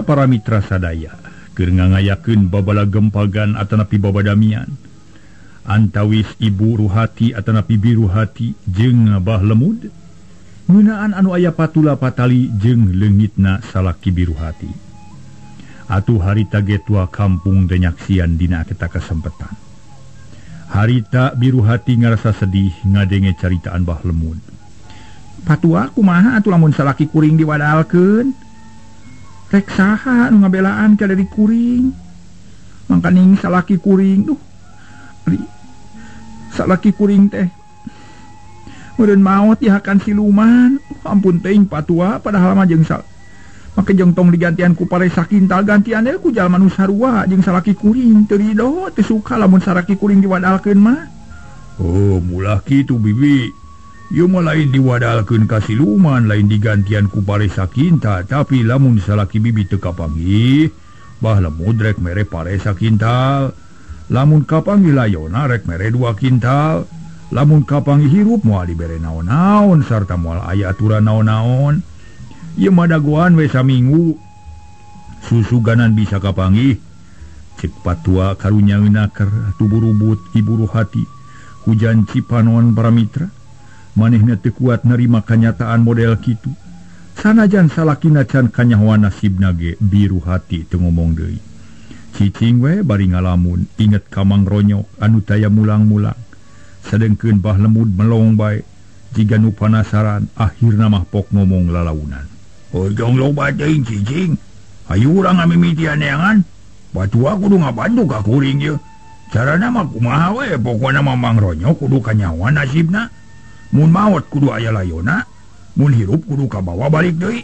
Harita para mitra sadaya keur ngangayakeun babala gempagan atanapi babadamian antawis Ibu Ruhati atanapi Biru Hati jeung Abah Lemud ngeunaan anu aya patula patali jeung leungitna salaki Biru Hati. Atuh harita ge tua kampung teh nyaksian dina eta kasempetan. Harita Biru Hati ngarasa sedih ngadenge caritaan Bah Lemud. Patua kumaha atuh lamun salaki kuring diwadalkeun? Rek saha nu ngabelaan ka dari kuring? Mangkaning salaki kuring duh. Salaki kuring teh meureun maot dihakan siluman. Ampun teuing patua padahal mah jeung make jeung tong digantian ku pare sakintal gantian deui ku jalma nu sarua jeung salaki kuring teu rido teu suka lamun salaki kuring diwadalkeun mah. Oh, mulah kitu bibi. Ieu mah lain diwadalkeun ka siluman, lain digantian ku pare sakinta, tapi lamun salaki bibi teu kapanggih, Bah Lemud rek mere pare sakintal. Lamun kapanggih layona rek mere 2 kintal. Lamun kapanggih hirup moal dibere naon-naon sarta moal aya aturan naon-naon. Ieu mah dagoan we saminggu. Susuganan bisa kapanggih. Cek patua karunya ngeunaker tuburubut Ibu Ruhati. Hujan cipanon para mitra. Manehna teu kuat nerima kanyataan model kitu. Sanajan salakina can kanyahoan nasibna ge Biru Hati teu ngomong deui. Cicing we bari ngalamun inget ka Mang Ronyok anu taya mulang-mulang. Sadengkeun Bah Lemud melong bae jiga nu panasaran akhirna mah pok ngomong lalaunan. Ojong loba teuing cicing. Hayu urang ngamimitian neangan. Batua kudu ngabantu ka kuring ieu. Carana mah kumaha we pokona mah Mang Ronyok kudu kanyahoan nasibna. Mun maot kudu aya layona, mun hirup kudu kabawa balik deui.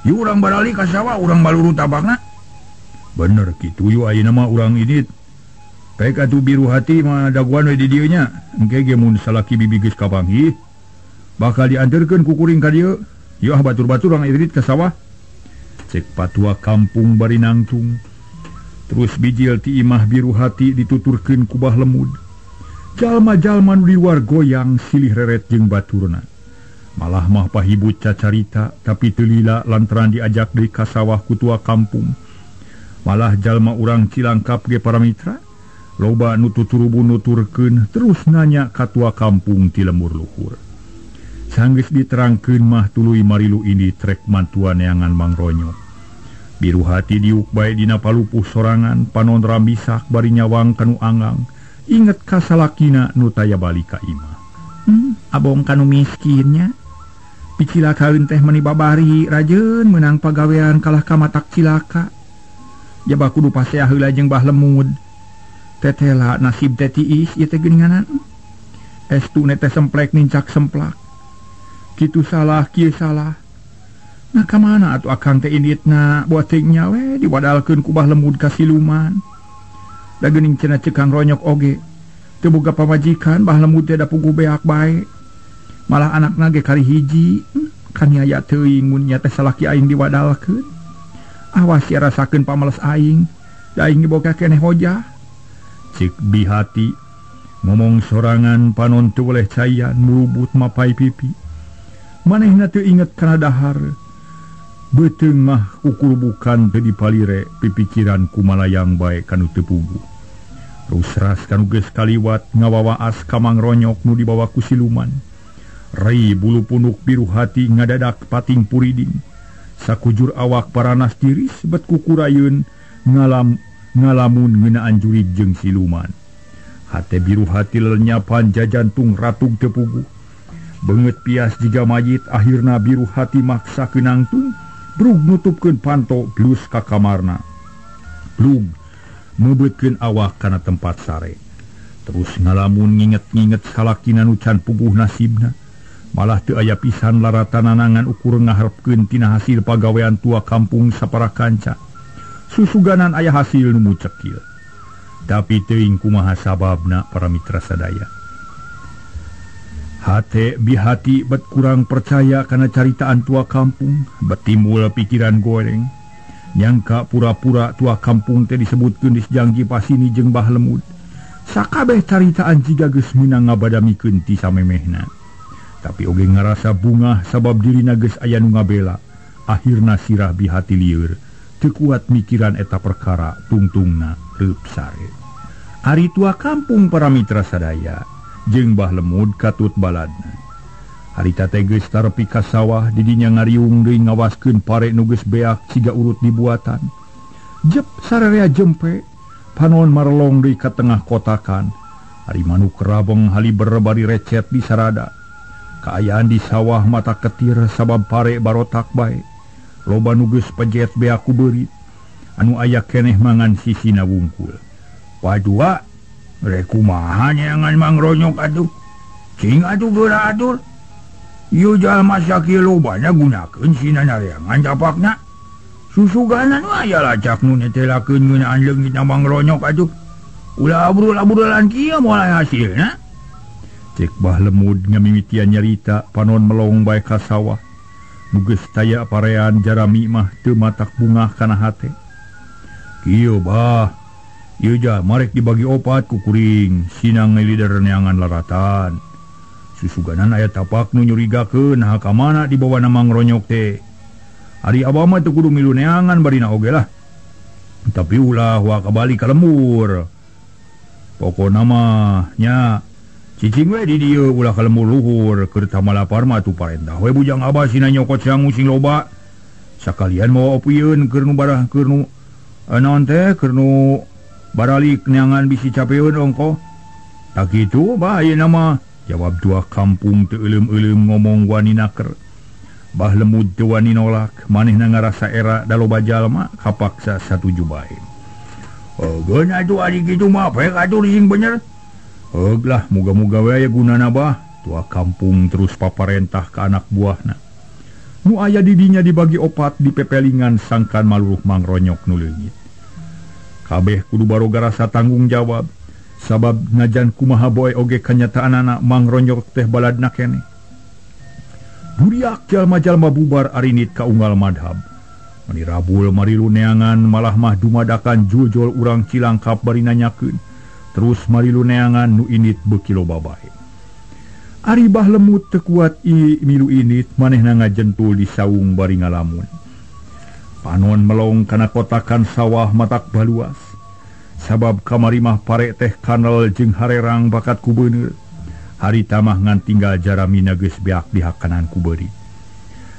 Yuk urang barali ka sawah urang baluru tabakna. Bener kitu yu ayeuna mah urang ini. Kayak atuh Biru Hati mah daguan we di dieu nya. Engke ge mun salaki bibi geus kapanggih bakal dianterkeun ku kuring ka dieu. Yeuh batur-batur urang irit ka sawah. Cek patua kampung bari nangtung. Terus bijil ti imah Biru Hati dituturkeun ku Bah Lemud. Jalma-jalma nu di luar goyang silih reret jeung baturna. Malah mah pahibut cacarita tapi teu lila lantaran diajak deui ka sawah ku tua kampung. Malah jalma urang Cilangkap ge para mitra loba nu tuturubu nuturkeun terus nanya ka tua kampung ti lembur luhur. Sanggeus diterangkeun mah tuluy marilu ini trek mantuan neangan Mang Ronyok. Biru Hati diuk bae dina palupuh sorangan panon rambisak bari nyawang kanu angang. Inget ka salakina nu taya balik ka imah. Abong kanu miskinnya. Picilakaeun teh meuni babari rajeun meunang pagawean kalah ka matak cilaka. Jaba kudu pasea heula jeung Bah Lemud. Tetela nasib teh tiis ieu teh geuninganan. Estu teh semplek nincak semplak. Kitu salah kieu salah. Nah ka mana atuh akang teh inditna buat teh nya we diwadalkeun ku Bah Lemud ka siluman. Da geuning cenah cekang Ronyok oge teu boga pamajikan Bah Lemud teh da puguh beak bae. Malah anakna ge kari hiji kaniaya teuing mun nya teh salaki aing diwadalkeun. Awas sia rasakeun pamales aing, da aing diboga keneh hojah. Cek Bihati ngomong sorangan panon teu weleh caian murubut mapai pipi. Manehna teu inget kana dahar. Beuteung mah ukur bukan teu dipalire pipikiran kumalayang bae kanu teu puguh. Rusras kanu geus kaliwat ngawawaas ka Mang Ronyok nu dibawa ku siluman. Rei bulu punuk Biru Hati ngadadak pating puriding. Sakujur awak paranas tiris bet kukurayeun ngalamun ngeunaan jurig jeung siluman. Hate Biru Hati lenyapan jajantung ratug teu puguh. Beungeut pias jiga mayit akhirna Biru Hati maksa keunangtung brug nutupkeun panto blus ka kamarna. Blug meubeutkeun awak kana tempat sare. Terus ngalamun nginget-nginget salakina nu can puguh nasibna. Malah teu aya pisan laratananangan ukur ngaharepkeun tina hasil pagawean tua kampung sapara kanca. Susuganan aya hasil nu mucekil. Tapi teuing kumaha sababna para mitra sadaya. Hate Bihati bet kurang percaya kana caritaan tua kampung, bet timbul pikiran goreng. Nyangka pura-pura tua kampung teh disebutkeun di sejangji pasini jeung Bah Lemud. Sakabeh caritaan jiga geus meunang ngabadamikeun ti samemehna. Tapi oge ngarasa bungah sabab dirina geus aya nu ngabela. Akhirna sirah Bihati lieur, Teu kuat mikiran eta perkara tungtungna reup sare. Ari tua kampung para mitra sadaya jeung Bah Lemud katut baladna. Harita teh geus tarepi ka sawah didinya ngariung deui ngawaskeun pare nu geus beak siga urut dibuatan. Jep sararea jempe panon marlong deui ka tengah kotakan. Ari manuk rabeng haliber bari recet di sarada. Kaayaan di sawah mata ketir sabab pare barotak bae. Loba nu geus pejet beak ku beurit. Anu aya keneh mangan sisina wungkul. Padua rek kumaha neangan mangronyok atuh. Cing atuh geura atur. Ieu jalma sakieu lobana gunakeun sina nareangan tapakna. Susuganan aya lacak nu netelakeun ngeunaan leungitna mangronyok atuh. Ulah abrul-abrulan kieu moal hasilna. Cek Bah Lemud ngamimitian nyarita panon melong bae ka sawah. Nu geus taya parean jarami mah teu matak bungah kana hate. Kieu bah, ieu jalma rek dibagi opat ku kuring, sinang lider neangan laratan. Susuganan aya tapak nu nyurigakeun naha ka mana dibawa mangronyok teh. Ari abah mah teu kudu milu neangan barina oge lah. Tapi ulah wa kabali ka lembur. Pokona mah nya cicing we di dieu ulah ka lembur luhur keur tamalapar mah atuh parentah we bujang abah sina nyokot sangu sing loba. Sakalian mawa opieun keur nu barah keur nu naon teh keur nu baralik neangan bisi capeun ongkoh. Tak kitu bah ayeuna mah. Jawab tua kampung teu euleum-euleum ngomong wani naker. Bah Lemud teu wani nolak, manehna ngarasa era da loba jalma kapaksa satuju bae. Eugeun atuh ari kitu mah pek atuh sing bener. Heug lah muga-muga we aya gunana bah. Tua kampung terus paparentah ka anak buahna. Nu aya di dinya dibagi opat di pepelingan sangkan maluruh mangronyok nu leungit. Kabeh kudu baroga rasa tanggung jawab. Sabab najan kumaha boe oge kanyataanana mangronyok teh baladna keneh. Buriak jalma-jalma bubar arinit ka unggal madhab. Mani rabul marilu neangan malah mah dumadakan jujol urang Cilangkap bari nanyakeun. Terus marilu neangan nu init beuki loba bae. Ari Bah Lemud teu kuat milu init manehna ngajentul di saung bari ngalamun. Panon melong kana kotakan sawah matak baluas. Sabab kamari mah pare teh kanel jeung harerang bakat ku beuneur. Harita mah ngan tinggal jaramina geus beak dihakanan ku beurit.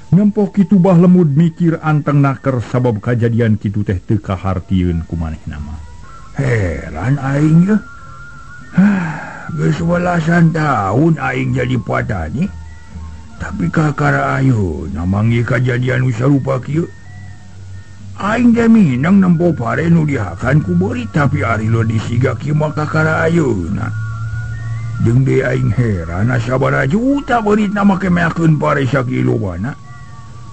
Nempoh kitu Bah Lemud mikir anteng naker sabab kajadian kitu teh teu kahartieun ku manehna mah. Heran aing ye. Geus welasan tahun aing jadi patani. Tapi kakara ayeuna manggih kajadian nu sarupa kieu. Aing teh minang nempo pare nu dihakan ku beurit tapi ari lo disiga kieu mah kakara ayeuna. Jeung deui aing heran sabaraha juta beuritna make meakeun pare sakilobana.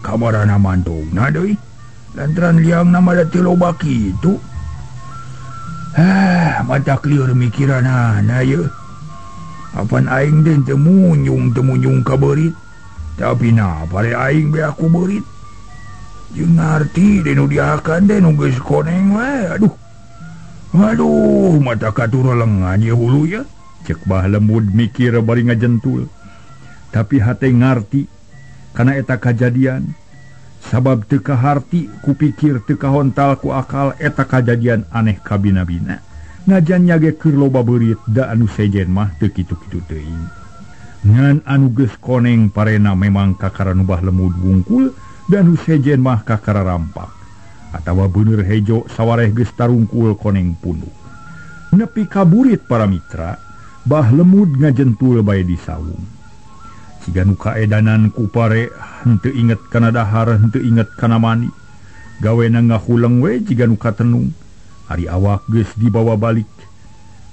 Kamarana mantongna deui. Lantaran liangna mah da teu loba kitu. Matak lieur mikiranana ye. Apan aing teh teu munyung ka beurit. Tapi nah pare aing beak ku beurit. Jeung ngarti deui nu dihakan teh nu geus koneng we. Aduh. Aduh, mata katur lengan ye hulu ye. Cek Bah Lemud mikir bari ngajentul. Tapi hate ngarti kana eta kajadian. Sabab teu kaharti kupikir teu kahontal ku akal eta kajadian aneh kabina-bina. Najan nyage keur loba beurit da anu sejen mah teu kitu-kitu teuing. Ngan anu geus koneng parena memang kakara nu Bah Lemud wungkul dan nu sejen mah kakara rampak. Atawa beuneur hejo sawareh geus tarungkul koneng punuk. Nepi kaburit para mitra, Bah Lemud ngajentul bae di saung. Siga nu kaedanan ku pare henteu inget kana dahar, henteu inget kana mani. Gawena ngahuleng we jiga nu katenung. Ari awak geus dibawa balik.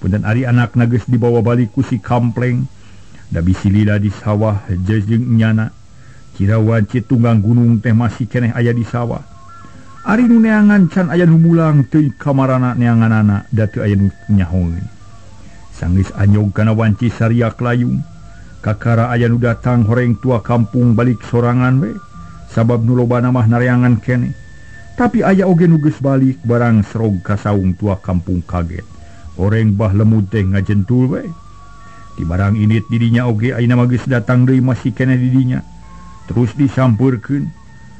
Punten ari anakna geus dibawa balik ku si kampleng. Da bisi lila di sawah jeung nyana. Kira wanci tunggang gunung teh masih keneh aya di sawah. Ari nu neangan can aya nu mulang teuing kamarana neanganana da teu aya nu nyahoeun. Sanggeus anyog kana wanci sariak layung. Kakara aya nu datang horeng tua kampung balik sorangan we. Sabab nu lobana mah nareangan keneh. Tapi aya oge nu geus balik barang serog ka saung tua kampung kaget. Horeng Bah Lemud teh ngajentul we. Di barang init didinya oge ayeuna mah geus datang deui masih keneh didinya. Terus disampeurkeun.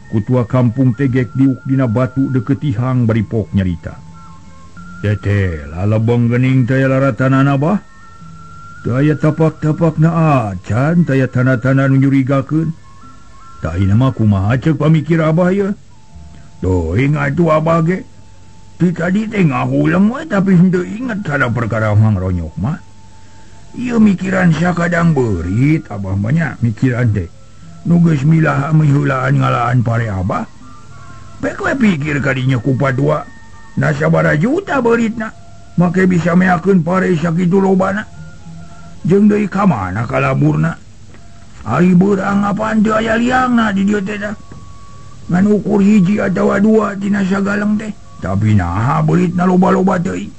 Kutua kampung tegek diuk dina batu deket tihang bari pok nyarita. Tete lalebeng geuning teh laratanana bah. Teu aya tapak-tapakna acan, teu aya tanda-tanda nu nyurigakeun. Tah ieu mah kumaha ceuk pamikir abah ieu? Teuing atuh abah ge. Ti tadi teh ngahuleng we tapi henteu inget kana perkara Mang Ronyok mah. Ieu mikiran sakadang beurit abah mah nya mikiran teh. Nu geus milah miheulaan ngalaan pare abah. Pek we pikir kadinya ku padua. Na sabaraha juta beuritna. Make bisa meakeun pare sakitu lobana. Jeung deui ka mana kalaburna? Ari beurang apaan teu aya liangna di dieu teh tah. Ngan ukur hiji atawa dua tina sagaleng teh. Tapi naha beuritna loba-loba teuing.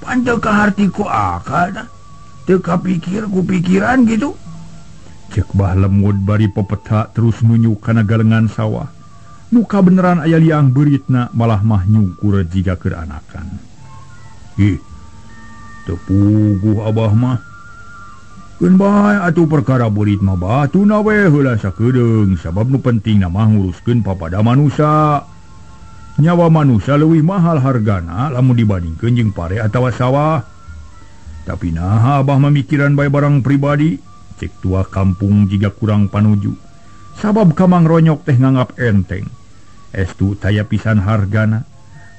Pan teu kaharti ku akal tah. Teu kapikir ku pikiran gitu. Cek Bah Lemud bari pepeta terus nunjuk kana galengan sawah. Nu kabeneran aya liang beuritna malah mah nyungkur jiga keur anakan. Ih, teu puguh abah mah. Keun bae atuh perkara beurit mah batuna we heula sakedeung sabab nu pentingna mah nguruskeun papada manusa. Nyawa manusa leuwih mahal hargana lamun dibandingkeun jeung pare atawa sawah. Tapi naha abah mamikiran bae barang pribadi. Cek tua kampung jiga kurang panuju. Sabab ka Mang Ronyok teh nganggap enteng. Estu taya pisan hargana,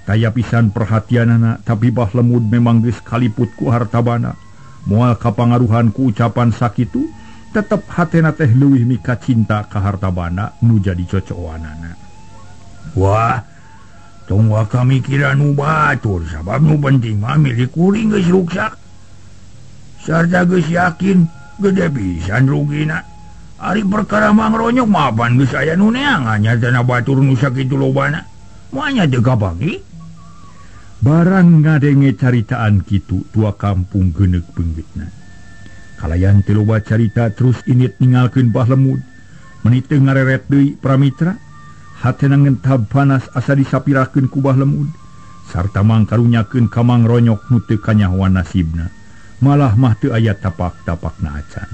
taya pisan perhatianana, tapi Bah Lemud memang geus kaliput ku hartabana. Moal kapangaruhan ku ucapan sakitu, tetep hatena teh leuwih mika cinta ka hartabana nu jadi cocowanana. Wah, tong waka mikiran nu batur sabab nu penting mah milik kuring geus ruksak. Sarta geus yakin gede pisan rugina. Ari perkara Mang Ronyok mah pan geus aya nu neangan nyatana batur nu sakitu lobana. Moal teu kapagi. Barang ngadenge caritaan kitu tua kampung geuneuk beungeutna. Kalayan teu loba carita terus init ninggalkeun Bah Lemud. Meuni teu ngareret deui pramitra. Hatena ngentab panas asa disapirakeun ku Bah Lemud. Sarta mangkarunyakeun ka Mang Ronyok nu teu kanyahoan nasibna. Malah mah teu aya tapak-tapakna acan.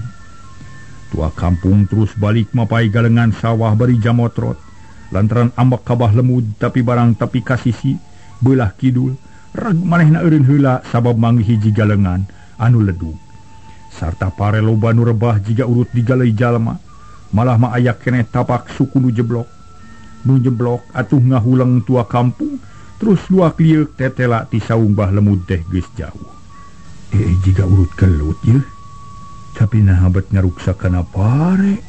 Tua kampung terus balik mapai galengan sawah bari jamotrot. Lantaran ambek ka Bah Lemud tapi barang tapi kasisi beulah kidul reg manehna eureun heula sabab manggih hiji galengan anu ledug. Sarta pare loba nu rebah jiga urut digaleuy jalma. Malah mah aya keneh tapak suku nu jeblok. Nu jeblok atuh ngahuleng tua kampung terus luak lieuk tetela ti saung Bah Lemud teh geus jauh. Jika urut kelut ye. Tapi naha bet ngaruksak kana pare.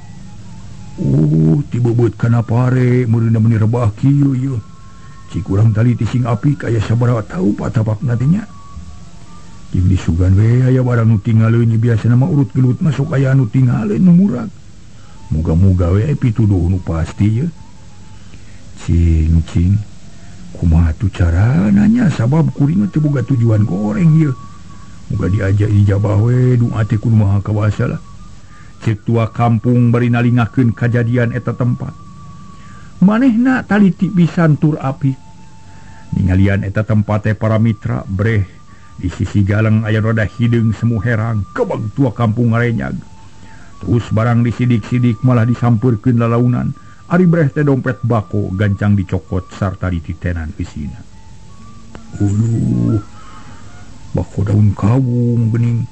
Tibebeut kana pare meureunna meuni rebah kieu ye. Cik urang tali ti sing apik aya sabaraha tau patapakna teh nya. Jeung disugan we aya barang nu tinggaleun biasana mah urut gelut mah sok aya anu tinggaleun nu murag. Muga-muga we pituduh nu pasti ye. Cing cing kumaha tu carana nya sabab kuring teu boga tujuan goreng ye. Muga diajak ijabah we doa teh kudu maha kawasa lah. Cek tua kampung bari nalingakeun kajadian eta tempat. Manehna taliti pisan tur apik. Ningalian eta tempat teh para mitra breh di sisi galang aya rada hideung semu herang kebeg tua kampung ngarenyag. Terus barang disidik-sidik malah disampeurkeun lalaunan. Ari breh teh dompet bako gancang dicokot sarta dititenan eusina. Uluh, bako daun kawung geuning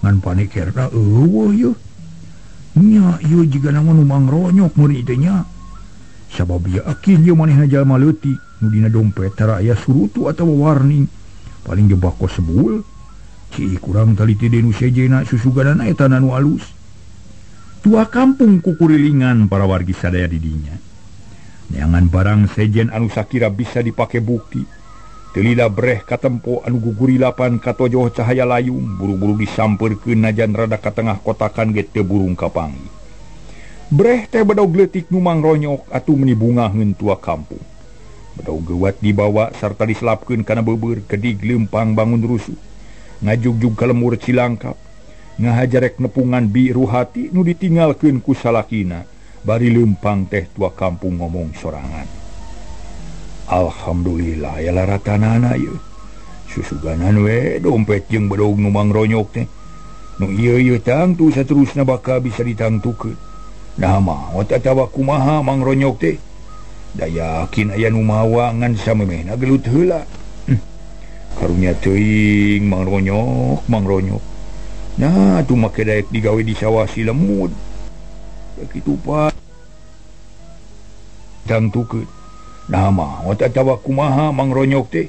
ngan panekerna eueuh yeuh. Nya ieu jiga nama nu Mang Ronyok meuri teh nya. Sabab yakin ieu manehna jalma leutik nu dina dompet tara aya surutu atawa warning. Paling ge bako sebul. Ci kurang taliti deui nu sejena susuganan eta nu alus. Tua kampung kukurilingan para wargi sadaya di dinya. Neangan barang sejen anu sakira bisa dipake bukti. Telila breh katempo anu gugurilapan katojoh cahaya layung buru-buru disampeurkeun najan rada ka tengah kotakan ge teu burung kapanggih. Breh teh bedog leutik nu Mang Ronyok atuh meuni bungaheun tua kampung. Bedog geuwat dibawa sarta diselapkeun kana beubeur kedig leumpang bangun rusuh. Ngajugjug ka lemur Cilangkap. Ngahajarek nepungan Bi Ruhati nu ditinggalkeun ku salakina. Bari leumpang teh tua kampung ngomong sorangan. Alhamdulillah ya laratanana ieu. Susuganan we dompet jeung bedog nu Mang Ronyok teh. Nu ieu ieu tangtu saterusna bakal bisa ditangtukeun. Nah maot atawa kumaha Mang Ronyok teh. Da yakin aya nu mawa ngan samemehna gelut heula. Karunya teuing Mang Ronyok, Mang Ronyok. Nah, atuh make daek digawe di sawah si lemud. Kitu Pak. Tangtukeun. Nah maot atawa kumaha Mang Ronyok teh.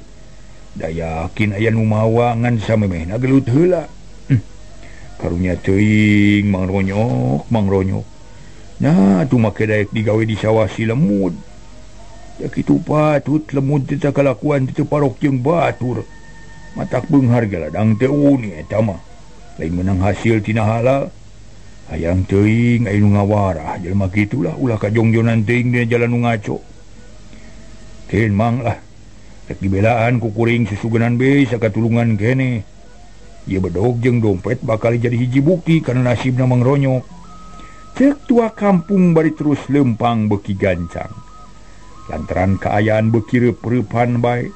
Da yakin aya nu mawa ngan samemehna gelut heula. Karunya teuing Mang Ronyok, Mang Ronyok. Nah, atuh make daek digawe di sawah si lemud. Ya kitu patut lemud teh kalakuan teh parok jeung batur. Matak beunghar galadang teh uni eta mah. Lain menang hasil tina halal. Hayang teuing aya nu ngawarah jelema kitulah ulah kajongjonan teuing dina jalan nu ngaco. Keun Mang lah. Rek dibelaan ku kuring susugenan be sakatulungan kene. Ieu bedog jeung dompet bakal jadi hiji bukti kana nasibna Mang Ronyok. Ceuk tua kampung bari terus lempang beuki gancang. Lantaran kaayaan beuki reup-reupan bae.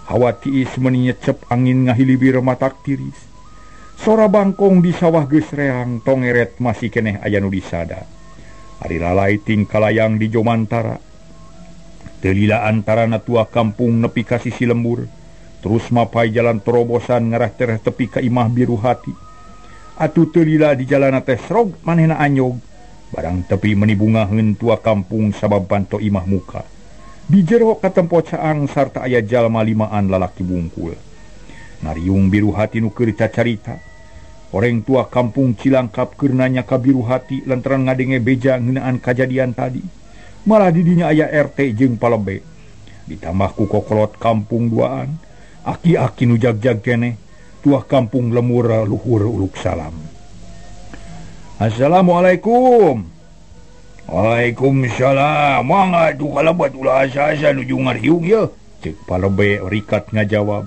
Hawa tiis meuni nyecep angin ngahilibir matak tiris. Sora bangkong di sawah geus reang tongeret masih keneh aya nu disada. Ari lalai tingkalayang di Jomantara. Teu lila antarana tua kampung nepi ka sisi lembur. Terus mapai jalan terobosan ngarah tereh tepi ka imah biru hati. Atuh teu lila di jalana teh srog manehna anyog. Barang tepi meuni bungaheun tua kampung sabab panto imah muka. Di jero katempo caang sarta aya jalma limaan lalaki bungkul. Nariung biru hati nu keur cacarita. Oreng tua kampung Cilangkap keur nanya ka biru hati lantaran ngadenge beja ngeunaan kajadian tadi. Malah didinya aya RT jeung palebe. Ditambah ku kokolot kampung duaan. Aki-aki nu jag-jag keneh. Tua kampung lemur luhur uluk salam. Assalamualaikum. Waalaikumsalam. Mangga atuh kalabat ulah asa-asa nuju ngariung ye. Ceuk palebe rikat ngajawab.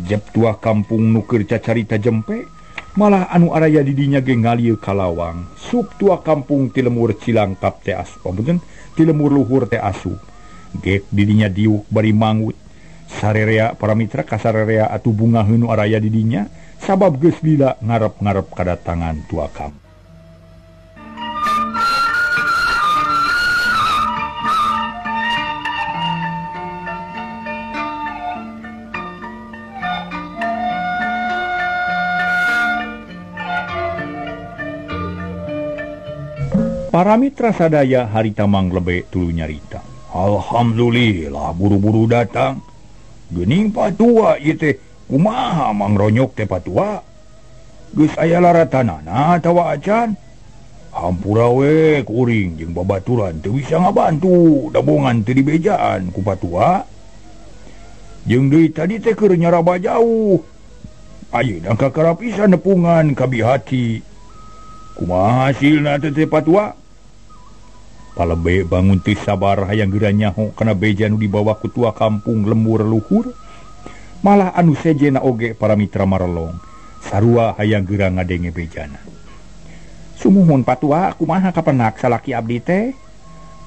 Jep tua kampung nu keur cacarita jempe, malah anu araya di dinya ge ngalieu ka lawang. Sup tua kampung ti lemur Cilangkap teh asup. Punten, ti lemur luhur teh asup. Gek di dinya diuk bari mangut. Sarerea para mitra kasarerea atuh bungaheun nu araya di dinya sabab geus lila ngarep-ngarep kadatangan tua kampung. Para mitra sadaya harita Mang Lebe tuluy nyarita. Alhamdulillah buru-buru datang. Geuning patua ieu teh kumaha Mang Ronyok teh patua? Geus aya laratanana atawa acan? Hampura we kuring jeung babaturan teu bisa ngabantu, dabongan teu dibejaan ku patua. Jeung deui tadi teh keur nyaraba jauh. Ayeuna kakara pisan nepungan ka bihati. Kumaha hasilna teh patua? Palebe bangun teu sabar hayang geura nyaho kana beja nu dibawa ku tua kampung lemur luhur. Malah anu sejena oge para mitra marelong sarua hayang geura ngadenge bejana. Sumuhun patua kumaha kapenak salaki abdi teh?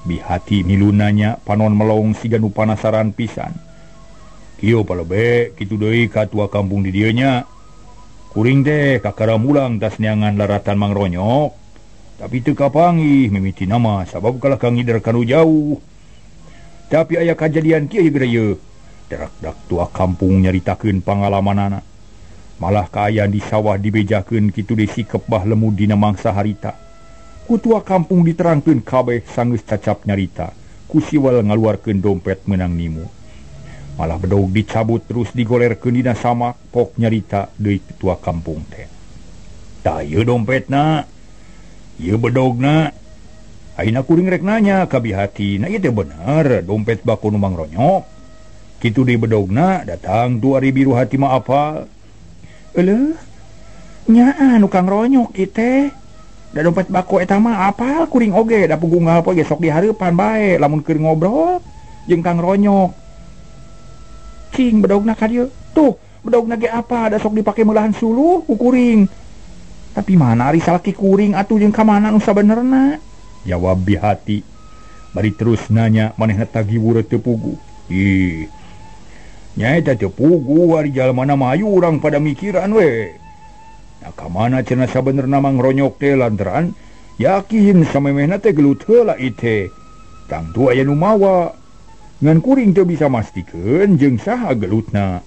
Bihati milu nanya panon melong siga nu panasaran pisan. Kieu palebe kitu deui ka tua kampung di dieu nya. Kuring teh kakara mulang tas neangan laratan Mang Ronyok. Tapi teu kapanggih mimiti nama sabab kalah ka ngider kanu jauh. Tapi aya kajadian kieu geura ieu. Darak-dak tua kampung nyaritakeun pangalamanana. Malah kaayaan di sawah dibejakeun kitu deui sikep bah lemud dina mangsa harita. Ku tua kampung diterangkeun kabeh sanggeus cacap nyarita. Ku siwal ngaluarkeun dompet meunang nimu. Malah bedog dicabut terus digolerkeun dina samak pok nyarita deui tua kampung teh. Tah ieu dompetna. Ieu bedogna. Ayeuna kuring rek nanya ka bihati, na ieu teh bener dompet bako nu Mang Ronyok. Kitu deui bedogna datang tu ari biru hati mah apal. Euleuh. Nyaan nu Kang Ronyok ieu teh. Da dompet bako eta mah apal kuring oge da punggung poe ge sok dihareupan bae lamun keur ngobrol jeung Kang Ronyok. Cing bedogna ka dieu. Tuh, bedogna ge apa da sok dipake meulahan suluh ku kuring. Tapi mana ari salaki kuring atuh jeung ka mana nu sabenerna? Jawab bihati. Bari terus nanya manehna tagiwur teu puguh. Ih. Nyaeta teu puguh ari jalmana mah ayu urang pada mikiran we. Nah ka mana cenah sabenerna Mang Ronyok teh lantaran yakin samemehna teh gelut heula ieu teh. Tangtu aya nu mawa. Ngan kuring teu bisa mastikeun jeung saha gelutna.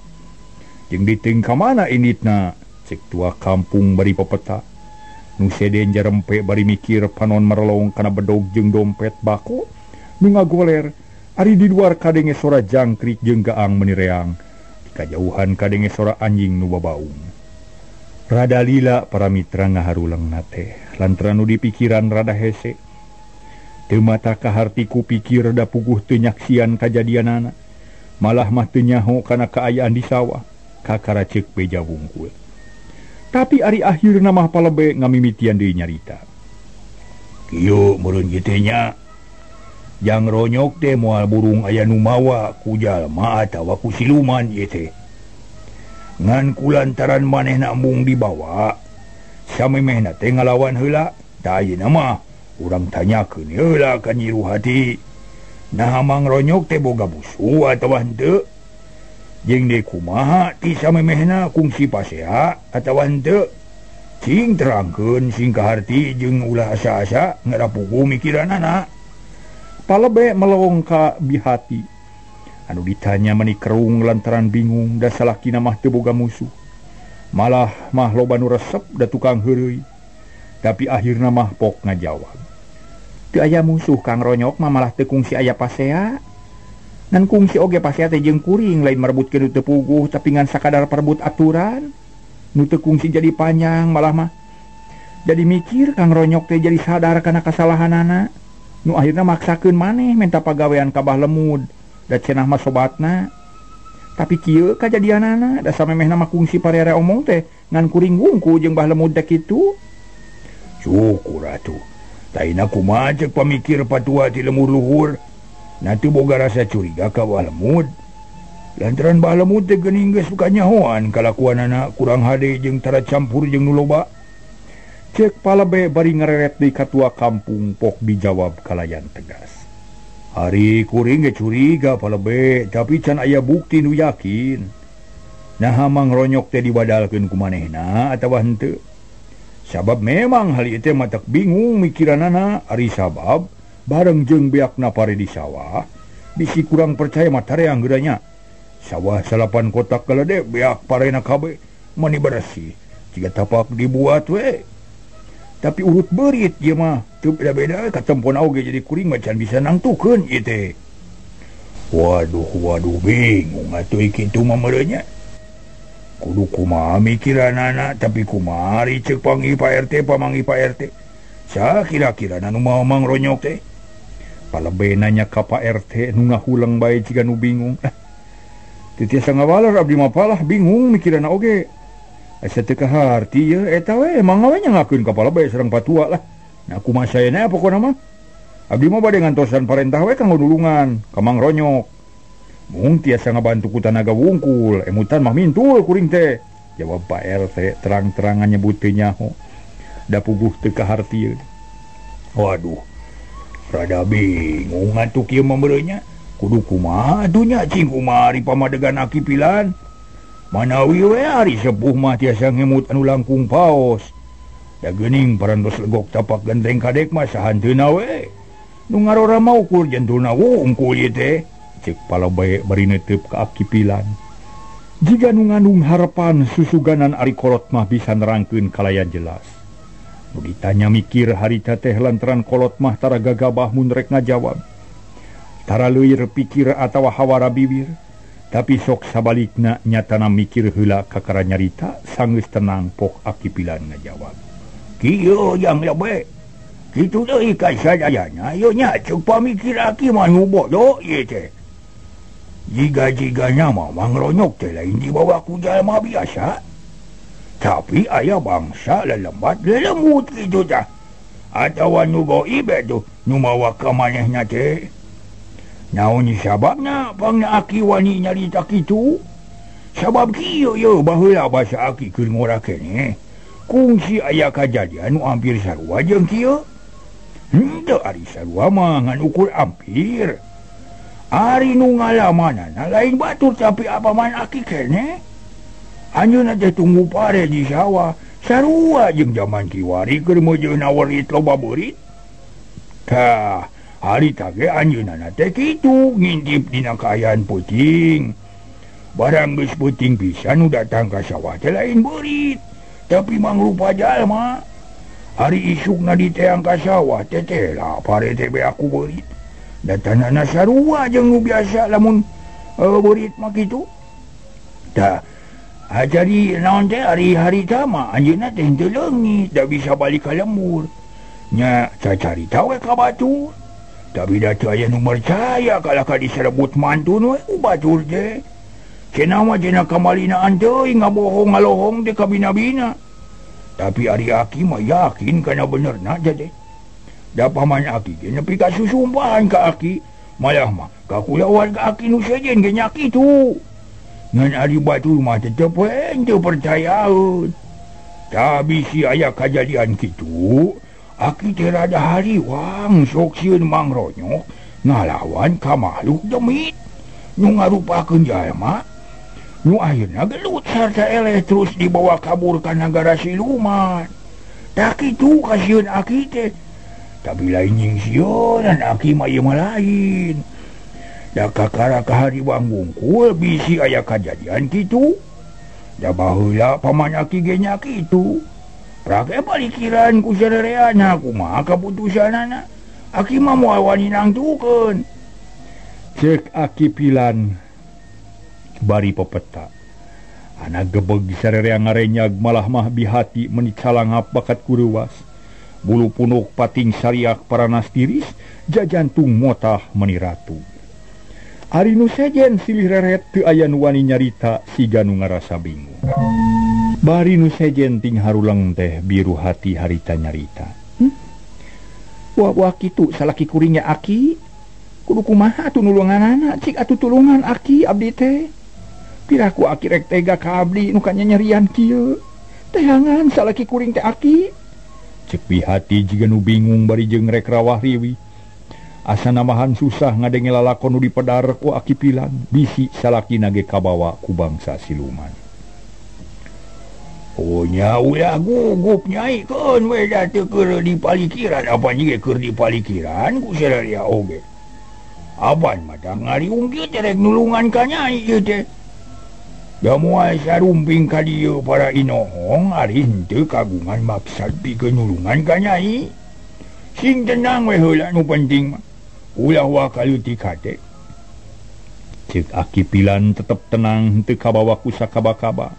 Jeung diteng ka mana inditna, cek tua kampung bari pepeta. Nu seden jarempe bari mikir panon merelong kana bedog jeung dompet bako nu ngagoler ari di luar kadenge sora jangkrik jeung gaang menireang. Di kajauhan kadenge sora anjing nu babaung. Rada lila para mitra ngaharulengna teh lantaran nu dipikiran rada hese. Teu mata kaharti ku pikir da puguh teu nyaksian kajadianana. Malah mah teu nyaho kana kaayaan di sawah kakara ceuk beja wungkul. Tapi ari akhirna mah palebe ngamimitian deui nyarita. Kieu meureun ieu teh nya. Jang ronyok teh moal burung aya nu mawa ku jalma atawa ku siluman ieu teh. Ngan kulantaran manehna embung dibawa, samemehna teh ngalawan heula, tah ayeuna mah urang tanyakeun heula ka Nyi Ruhati. Naha Mang Ronyok teh boga musuh atawa henteu? Jeung deui kumaha ti samemehna kungsi pasea atawa henteu? Cing terangkeun sing kaharti jeung ulah asa-asa ngarapugu mikiranana. Palebe melewong ka bihati. Anu ditanya meni kerung lantaran bingung da salakina mah teu boga musuh. Malah mah loba nu resep da tukang heureuy. Tapi akhirna mah pok ngajawab. Teu aya musuh Kang Ronyok mah malah teu kungsi aya pasea. Ngan kungsi oge pasea teh jeung kuring lain merebutkeun nu teu puguh tapi ngan sakadar perebut aturan. Nu teu kungsi jadi panjang malah mah. Jadi mikir Kang Ronyok teh jadi sadar kana kasalahanana. Nu akhirna maksakeun maneh minta pagawean ka Bah Lemud da cenah mah sobatna. Tapi kieu kajadianana da samemehna mah kungsi parere omong teh ngan kuring wungku jeung Bah Lemud teh kitu. Syukur atuh. Taina kumaha ceuk pamikir patua ti lemur luhur. Na teu boga rasa curiga ka Bah Lemud. Lantaran Bah Lemud teh geuning geus kanyahoan kalakuanana kurang hade jeung tara campur jeung nu loba. Cek palebe bari ngereret di katua kampung pok dijawab kalayan tegas. Ari kuring ge curiga palebe, tapi can aya bukti nu yakin. Naha Mang Ronyok teh dibadalkeun ku manehna atawa henteu? Sabab memang hal ieu teh matak bingung mikiranana, ari sabab bareng jeung beakna pare di sawah, bisi kurang percaya mah tareang geura nya. Sawah salapan kotak galede beak parena kabeh mani bersih, jiga tapak dibuat we. Tapi urut berit ieu mah teu beda-beda katempon oge jadi kuring mah can bisa nangtukeun ieu teh. Waduh waduh bingung atuh kitu mah meureun nya. Kudu kumaha mikiranana tapi kumaha ari ceuk panggih Pak RT pamanggih Pak RT. Sa kira-kira nu mawa Mang Ronyok teh. Palebe nanya ka Pak RT nu ngahuleng bae jiga nu bingung. Teu tiasa ngawaler abdi mah palah bingung mikiranna oge. Asa teu kaharti ye eta we mangga we nyangakeun ka palebe sareng patua lah. Nah kumaha saena pokona mah. Abdi mah bade ngantosan parentah we kanggo nulungan ka Mang Ronyok. Mung tiasa ngabantu ku tanaga wungkul, emutan mah mintul kuring teh. Jawab Pak RT terang-terangan nyebut teu nyaho. Da puguh teu kahartieun. Waduh. Rada bingung atuh kieu mah meureun nya. Kudu kumaha atuh nya cing kumaha ari pamadegan aki pilan. Manawi we ari sepuh mah tiasa ngemut anu langkung paos. Da geuning parantos legok tapak genteng kadek mah sahanteuna we. Nu ngarora mah ukur jentulna wungkul ieu teh. Cek palebe bari neuteup ka aki pilan. Jiga nu ngandung harapan susuganan ari kolot mah bisa nerangkeun kalayan jelas. Nu ditanya mikir harita teh lantaran kolot mah tara gagabah mun rek ngajawab. Tara leuir pikir atawa hawara bibir. Tapi sok sabalikna nyatana mikir heula kakara nyarita sanggeus tenang pok aki pilan ngajawab. Kieu jang lebe. Kitu deui ka sadayana ieu nya ceuk pamikir aki mah nu bodoh ieu teh. Jiga-jiganya mah Mang Ronyok teh lain dibawa ku jalma biasa. Tapi aya bangsa lelembat lelembut kitu tah. Atawa nu goib tuh nu mawa ka manehna teh. Naon sababna pangna aki wani nyarita kitu? Sabab kieu ye baheula basa aki keur ngora keneh. Kungsi aya kajadian nu hampir sarua jeung kieu. Henteu ari sarua mah ngan ukur hampir. Ari nu ngalamanana lain batur tapi apa man aki keneh. Anjeunna teh tunggu pare di sawah sarua jeung jaman kiwari keur meujeuna werit loba beurit. Tah, Harita ge anjeunna teh kitu ngintip dina kaayaan peuting. Barang geus peuting pisan nu datang ka sawah teh lain beurit, tapi mangrupa jalma. Hari isukna diteang ka sawah teh teh lah pare teh beak ku beurit. Datanana sarua jeung nu biasa lamun beurit mah kitu. Tah jadi naon teh ari harita mah anjeunna teh henteu leungit, da bisa balik ka lembur. Nya cacarita we ka batur. Tapi da teu aya nu percaya kalah ka diserebut mantun we ku batur teh. Cenah mah cenah kamalinaan teuing ngabohong ngalohong teh kabina-bina. Tapi ari aki mah yakin kana benerna teh. Da paman aki ge nepi ka susumpahan ka aki, malah mah ka kulawarga aki nu sejen ge nya kitu. Ngan ari batur mah tetep we henteu percayaeun. Tapi si aya kajadian kitu, aki teh rada hariwang sok sieun mangronyok ngalawan ka makhluk demit nu ngarupakeun jalma. Nu akhirna gelut sarta eleh terus dibawa kabur ka nagara siluman. Tah kitu kasieun aki teh. Tapi lain nying sieunan aki mah ieu mah lain. Da kakara ka hariwang wungkul bisi aya kajadian kitu. Da baheula paman aki ge nya kitu. Prake palikiran ku sarereana kumaha kaputusanana. Aki mah moal wani nangtukeun. Cek aki Pilan bari pepeta. Anak gebeg sarerea ngarenyag malah mah bihati meni calangap bakat kureuwas. Bulu punuk pating sariak paranas tiris, jajantung motah meni ratu. Ari nu sejen silih reret teu aya nu wani nyarita siga nu ngarasa bingung. Bari nu sejen ting haruleng teh biru hati harita nyarita. Wah wah kitu salaki kuringnya aki. Kudu kumaha atuh nulunganana cik atuh tulungan aki abdi teh. Piraku aki rek tega ka abdi nu kanyanyerian kieu. Tehangan salaki kuring teh aki. Cek bihati jiga nu bingung bari jeung rek rawah riwi. Asa namahan susah ngadenge lalakon nu dipedar ku aki Pilan, bisi salakina ge kabawa ku bangsa siluman. Oh nya ulah gugup nyai keun we da teu keur dipalikiran apan ge keur dipalikiran ku sararea oge. Apan mah da ngariung kieu teh rek nulungan ka nyai ieu teh. Da moal sarumping ka dieu para inohong ari henteu kagungan maksad pikeun nulungan ka nyai. Sing tenang we heula nu penting mah. Ulah wa kaleutik hate. Cek aki Pilan tetep tenang henteu kabawa ku sakaba-kaba.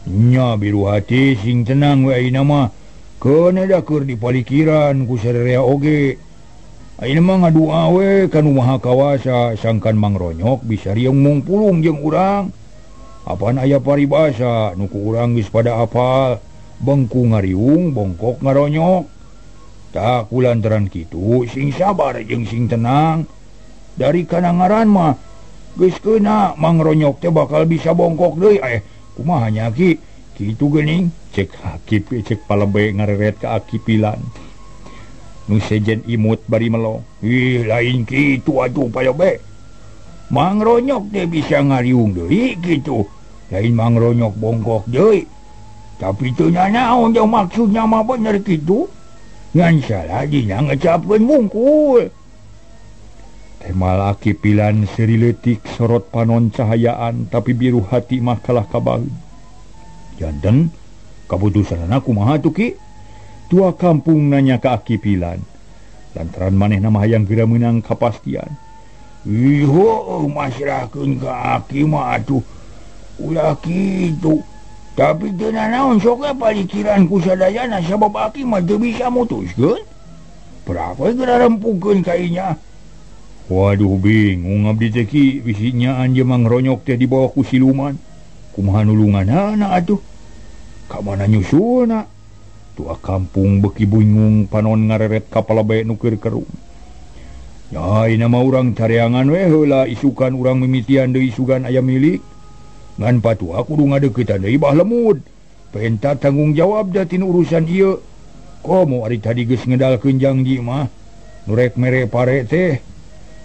Nya biru hati sing tenang we ayeuna mah. Keuna da keur dipalikiran ku sararea oge. Ayeuna mah ngadua we ka nu Maha Kawasa sangkan mangronyok bisa riung mungpulung jeung urang. Apan aya paribasa nu ku urang geus pada apal, bengku ngariung bongkok ngaronyok. Tah kulantaran kitu sing sabar jeung sing tenang. Dari kana ngaran mah geus keuna mangronyok teh bakal bisa bongkok deui. Kumaha nya ki? Kitu geuning. Cek aki cek palebe ngareret ka aki Pilan. Nu sejen imut bari melong. Ih lain kitu atuh palebe. Mangronyok teh bisa ngariung deui kitu. Lain mangronyok bongkok deui. Tapi teu nanaon jeung maksudna mah bener kitu. Ngan salah dina ngecapkeun mungkul. Temal aki Pilan seuri leutik sorot panon cahayaan tapi biru hati mah kalah kabaheun. Janten kaputusanana kumaha tuh ki? Tua kampung nanya ka aki Pilan. Lantaran manehna mah hayang geura meunang kapastian. Ih heuh masrahkeun ka aki mah atuh. Ulah kitu. Tapi teu nanaon sok ge palikiran ku sadayana sabab aki mah teu bisa mutuskeun. Berapa geura rempukeun ka inya? Waduh bingung abdi teh ki bisi nyaan jeung mangronyok teh dibawa ku siluman. Kumaha nulunganana atuh? Ka mana nyusulna? Tua kampung beuki bingung panon ngareret ka palebe nu keur kerung. Nya ayeuna mah urang careangan we heula isukan urang mimitian deui sugan aya milik. Ngan patua kudu ngadeuketan deui Bah Lemud. Penta tanggung jawab da tina urusan ieu. Komo ari tadi geus ngedalkeun janji mah. Nu rek mere pare teh.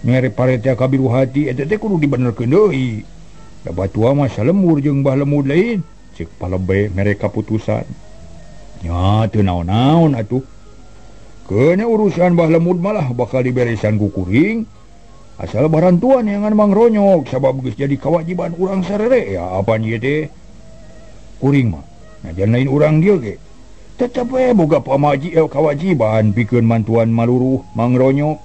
Mere pare teh ka biru hati eta teh kudu dibenerkeun deui. Da patua mah salembur jeung Bah Lemud lain. Cek palebe mere kaputusan. Nya teu naon-naon atuh. Keuna urusan Bah Lemud malah bakal diberesan ku kuring. Asal barantuan neangan Mang Ronyok sabab geus jadi kewajiban urang sarere ya apaan ieu teh. Kuring mah najan lain urang dieu ge. Tetep we boga pamaji kewajiban pikeun mantuan maluruh Mang Ronyok.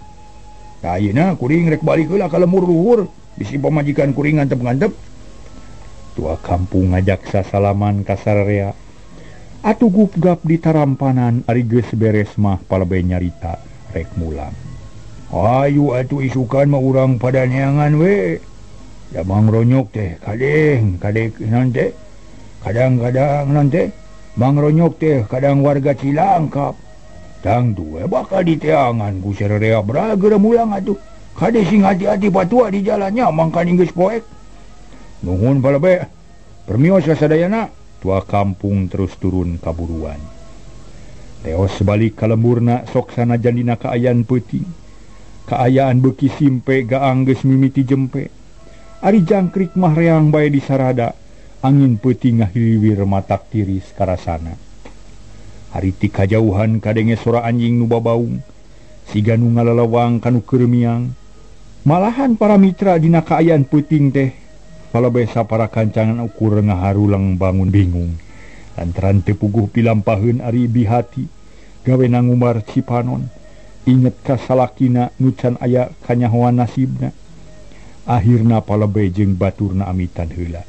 Tah ayeuna kuring rek balik heula ka lemur luhur bisi pamajikan kuring ngantep-ngantep. Tua kampung ngajak sasalaman ka sararea. Atuh gupgap di tarampanan ari geus beres mah palebe nyarita rek mulang. Ayu atuh isukan mah urang pada neangan we. Da Mang Ronyok teh kadeng kadek naon teh? Kadang-kadang naon teh? Mang Ronyok teh kadang warga Cilangkap. Tangtu we bakal diteangan ku sararea braga mulang atuh. Kade sing hati-hati patua di jalannya mangkaning geus poek. Nuhun palebe. Permios ka sadayana. Tua kampung terus turun kaburuan. Teos balik ka lemburna sok sanajan dina kaayaan peuting. Kaayaan beuki simpe gaang geus mimiti jempe. Ari jangkrik mah reang bae disarada. Angin peuting ngahiliwir matak tiris karasana. Hari ti kajauhan kadenge sora anjing nu babaung. Siga nu ngalalawang kanu keur miang. Malahan para mitra dina kaayaan peuting teh palebeh sapara kancangan ukur ngaharulang bangun bingung. Lantaran teu puguh pilampaheun ari bihati gawe ngumbar Cipanon. Inget ka salakina nu can aya kanyahoan nasibna. Akhirna palebeh jeung baturna amitan heula.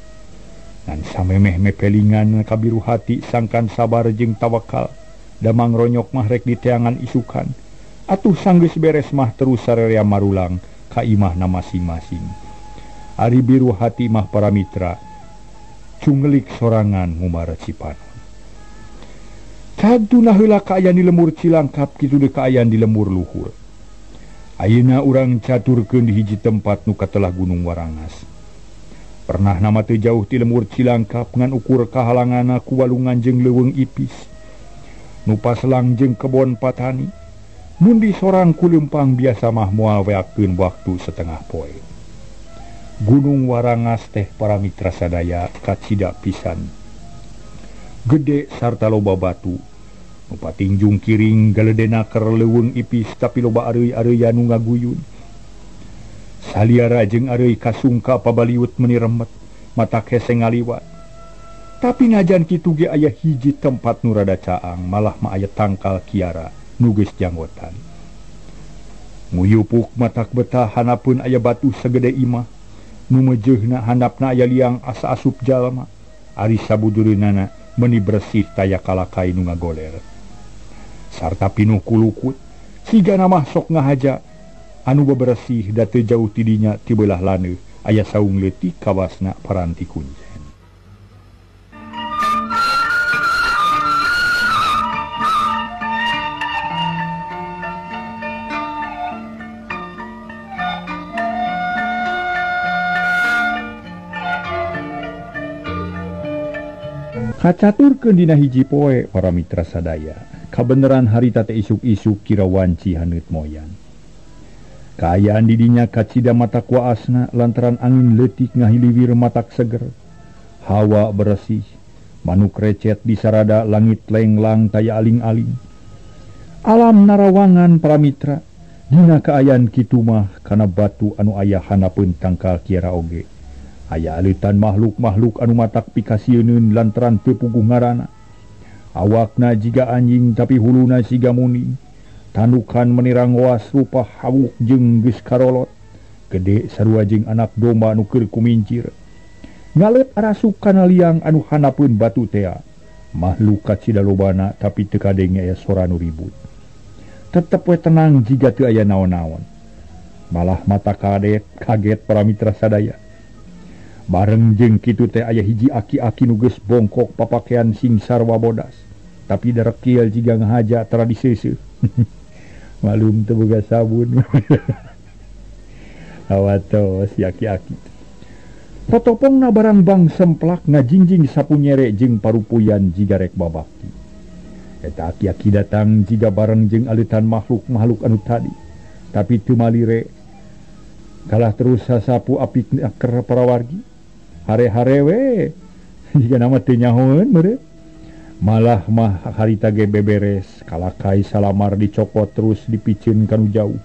Ngan samemeh mepelingan kabiru hati sangkan sabar jeung tawakal. Da Mang Ronyok mah rek diteangan isukan. Atuh sanggeus beres mah terus sararea marulang ka imahna masing-masing. Ari biru hati mah para mitra cunggelik sorangan ngumbar Cipanon. Caduna heula kaayaan di lemur Cilangkap kitu deui kaayaan di lemur luhur. Ayeuna urang caturkeun di hiji tempat nu katelah Gunung Warangas. Pernah nama teu jauh ti lemur Cilangkap ngan ukur kahalanganna ku walungan jeung leuweung ipis. Nu paselang jeung kebon patani. Mun disorang ku leumpang biasa mah moal weakeun waktu setengah poe. Gunung Warangas teh para mitra sadaya kacida pisan. Gede sarta loba batu. Nu patingjung kiring galedena keur leuweung ipis tapi loba areuy-areuyan nu ngaguyun. Saliara jeung areuy kasungka pabaliut meuni remet, matak hese ngaliwat. Tapi najan kitu ge aya hiji tempat nu rada caang, malah mah aya tangkal kiara nu geus janggotan. Nguyupuk matak betah hanapun aya batu sagede imah. Nu mejeuhna handapna aya liang asa asup jalma. Ari sabujureunana meuni bersih taya kalakai nu ngagoler. Sarta pinuh kulukut, sigana mah sok ngahaja anu bebersih da teu jauh ti dinya ti beulah laneuh aya saung leutik kawasna paranti kunjen. Kacaturkeun dina hiji poe para mitra sadaya. Kabeneran harita teh isuk-isuk kira wanci haneut moyan. Kaayaan didinya kacida matak waasna lantaran angin leutik ngahiliwir matak seger. Hawa bersih, manuk recet disarada langit lenglang taya aling-aling. Alam narawangan para mitra, dina kaayaan kitu mah kana batu anu aya handapeun tangkal kiara oge. Aya aleutan makhluk-makhluk anu matak pikasieun lantaran teu puguh ngaranna. Awakna jiga anjing tapi huluna siga muning. Tandukan menirang waas rupa hawuk jeung geus karolot. Gede sarua jeung anak domba nu keur kumincir. Ngaleut arasuk kana liang anu handapeun batu tea. Makhluk kacida lobana tapi teu kadenge aya sora nu ribut. Tetep we tenang jiga teu aya naon-naon. Malah mata kaget para mitra sadaya. Bareng jeung kitu teh aya hiji aki-aki nu geus bongkok papakean sing sarwa bodas. Tapi darekil jiga ngahaja tara diseuseuh. Malum teu boga sabun. Awatos si aki-aki. Totopongna barang bang semplak ngajingjing sapu nyere jeung parupuyan jiga rek babakti. Eta aki-aki datang jiga bareng jeung aleutan makhluk-makhluk anu tadi. Tapi teu malire. Kalah terus sasapu apik aker para wargi. Hare-hare we. Jika nama teu nyahoeun meureun. Malah mah harita ge beberes kalakai salamar dicopot terus dipiceun kanu jauh.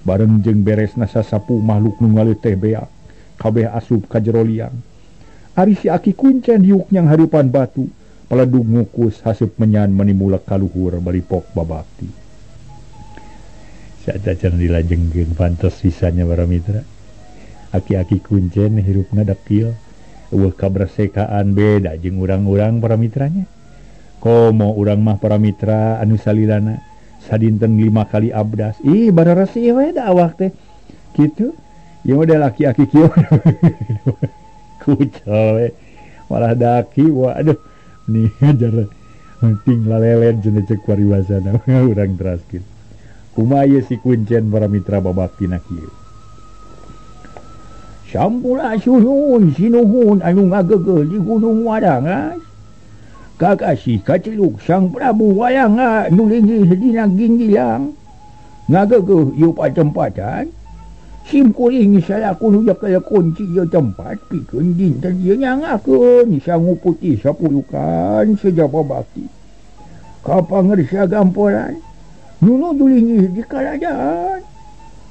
Bareng jeung beresna sasapu makhluk nu ngaleut teh beak kabeh asup ka jero liang. Ari si Aki Kuncen diuk nyang hareupan batu paledug ngukus haseup menyan manimulak ka luhur bari pok babakti. Sacacan dilajengkeun pantes sisanya para mitra. Aki-aki Kuncen hirupna dekil eueuh kabersekaan beda jeung urang-urang para mitranya. Komo urang mah para mitra anu salilana sadinten 5 kali abdas. Ih bararasih we da awak teh. Kitu. Ieu mah da laki-aki kieu. Kucel we. Malah daki waduh. Nih ajar penting lalelen cenah cek paribasana urang teraskeun. Kumaha ieu si Kuncen para mitra babaktina kieu. Sampurasun sinuhun anu ngageugeuh di Gunung Warangas. Kakasih kaceluk Sang Prabu Walanga nu linggih dina ginggilang. Ngageugeuh ieu patempatan. Sim kuring salaku nu nyekel kunci ieu tempat pikeun dinten ieu nyangakeun sangu putih sapulukan sejaba bakti. Ka pangersa gamporan nu nuju linggih di karajaan.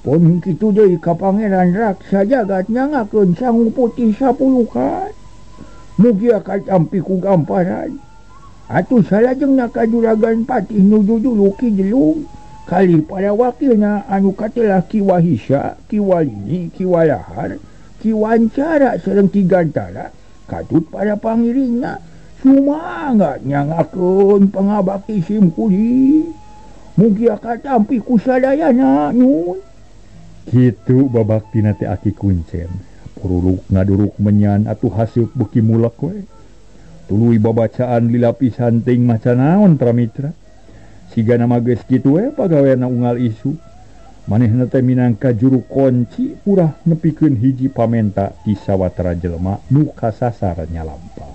Pun kitu deui ka Pangeran Raksa Jagat nyangakeun sangu putih sapulukan. Mugia katampi ku gamparan. Atuh salajengna ka Juragan Patih nu jujulu Ki Jelung kalih para wakilna anu katelah Ki Wahisa, Ki Walini, Ki Walahar, Ki Wancara sareng Ki Gantara katut para pangiringna sumangat nyangakeun pangabakti sim kuring. Mugia katampi ku sadayana nyun. Kitu babaktina teh Aki Kuncen. Puruluk ngaduruk menyan atuh haseup beuki mulek we. Tuluy babacaan lila pisan teuing maca naon para mitra. Sigana mah geus kitu we pagaweana unggal isu. Manehna teh minangka juru kunci purah nepikeun hiji pamenta ti sawatara jelema nu kasasar nyalampa.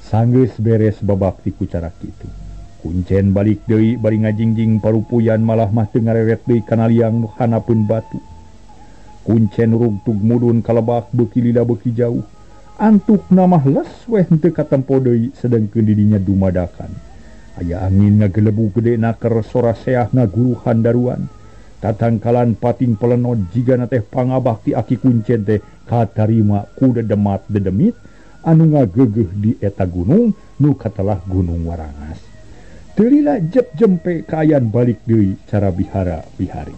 Sanggeus beres babakti ku cara kitu. Kuncen balik deui bari ngajingjing parupuyan malah mah teu ngareret deui kana liang nu hanapeun batu. Kuncen rugtug mudun kalebak beuki lila beuki jauh. Antuk namah les weh henteu katempo deui sedengkeun didinya dumadakan. Aya angin ngagelebu gede naker sora seah ngaguruhan daruan. Tatangkalan pating pelenod jigana teh pangabakti Aki Kuncen teh katarima ku dedemat dedemit anu ngageugeuh di eta gunung nu katelah Gunung Warangas. Teu lila jep jempe kaayan balik deui cara bihara bihari.